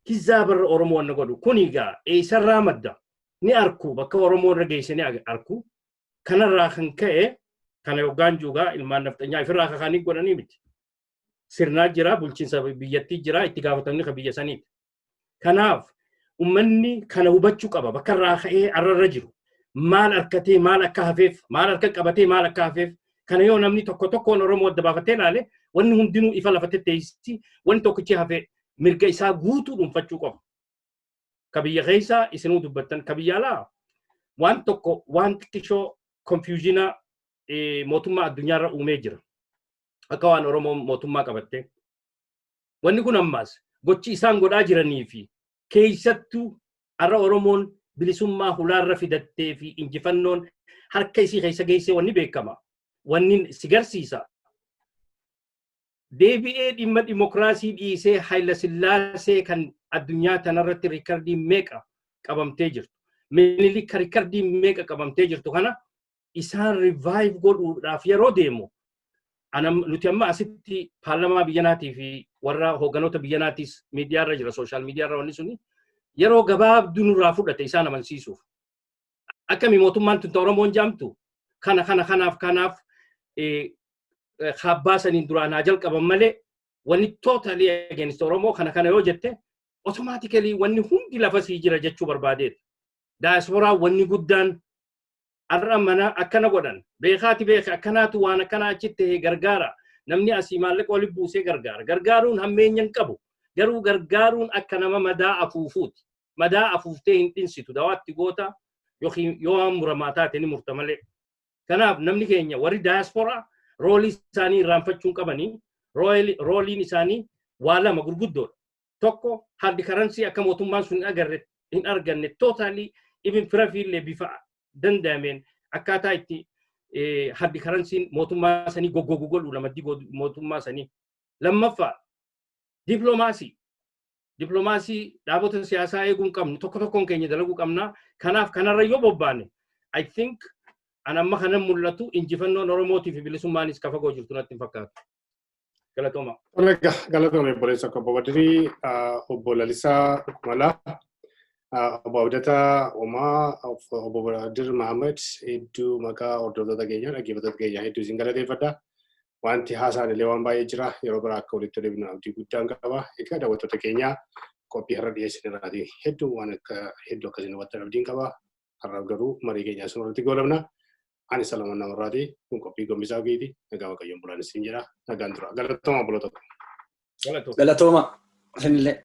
hizaabarra Oromoo wanna godhu. Kun egaa eessarraa madda? Ni arku, bakka Oromoo irra geesse ni arku. Kanarraa kan ka'e kana yoggaan juugaa ilmaan nafxanyaa ifirraa kakaanii godhanii miti. Sirnaa jira, bulchiinsa biyyattii jira, itti gaafatamni kan biyya saniiti. Kanaaf ummanni kana hubachuu qaba, bakka irraa ka'ee arrarra jiru. Maal harkatee maal akka hafeef, maal harka qabatee maal akka hafeef, kana yoo namni tokko tokkoon Oromoo adda baafatee ilaale, wanni hundinuu ifa lafa tetteessi. Wanni tokkichi hafe mirga isaa guutuu dhuunfachuu qofa. Ka biyya keessaa isinuu dubbattan, ka biyya alaa waan tokko waan xiqqishoo confusion mootummaa addunyaarra uumee jira. Akka waan Oromoo mootummaa qabatte. Wanni kun ammaas gochi isaan godhaa jiranii fi keessattuu har'a Oromoon bilisummaa hulaarra fidattee fi injifannoon harka isii keessa geessee wanni beekama. Wanni si garsiisa. Deebi'ee dhimma dimokiraasii dhiisee Haayila Sillaasee kan addunyaa tanarratti riikardii meeqa qabamtee jirtu. Minilik riikardii meeqa qabamtee jirtu kana isaan revive godhuudhaaf yeroo deemu, nuti amma asitti paarlamaa biyyanaatii fi warra hoogganoota biyyanaatiis miidiyaarra jira, social miidiyaarra wanni suni yeroo gabaabduu nurraa fudhate isaan amansiisuuf. Akkami mootummaan tun Oromoon jaamtu kana kana kanaaf kanaaf kaabbaa saniin duraan haa jalqaban malee, wanni totally against Oromoo kana kana yoo jette, automatically wanni hundi lafa sii jira jechuu barbaadeeti. Daasporaa wanni guddaan har'a mana akkana godhan beekaati, beeka akkanaatu waan akkanaa achitti ta'e gargaara. Namni asii maallaqa walitti buusee gargaara. Gargaaruun hammeenya hin qabu, garuu gargaaruun akka nama madaa afuufuuti. Madaa afuuftee hin dhinsitu, dawaatti goota yookiin yoo waan muramaa taate ni murta malee. Kanaaf namni keenya warri daasporaa roolii isaanii irraanfachuu hin qabanii. Rooliin isaanii waa lama gurguddoodha. Tokko, hard currency akka mootummaan sun hin arganne totally, even fira fiillee bifa danda'ameen akkaataa itti hard currencyn mootummaa sanii goggogu godhu, maddii mootummaa sanii. Lammaffaa, dippiloomaasii. Dippiloomaasii dhaabota siyaasaa eeguu hin qabnu, tokko tokkoon keenya dalaguu qabna. Kanaaf kanarra yoo bobbaane, I think an amma kanan mul'atu injifannoon Oromootii fi bilisummaanis ka fagoo jirtu natti hin fakkaatu. Galatooma. Galatoome obboleessa obbo Badirii, obbo Lalisaa Kumalaa, obbo Abdataa Omaa, obbo Badir Mahamad, hedduu maqaa hordoftoota keenyaa, dhaggeeffattoota keenyaa hedduu isin galateeffadha. Wanti haasaan illee waan baay'ee jira. Yeroo biraa akka walitti deebinu abdii guddaan qaba. Egaa daawwattoota keenyaa, qophii har'a dhiyeessine irraatii hedduu waan akka hedduu akkasiin hubattan abdiin qaba. Har'aaf garuu marii keenyaa sun irratti goolabna. Ani Salamoon Namarraati. Kun qophii gombisaa ogeeti. Nagaa Waaqayyoon bulaan isin jedha. Nagaan tura. Galatooma obboloota. Galatooma. Isinillee.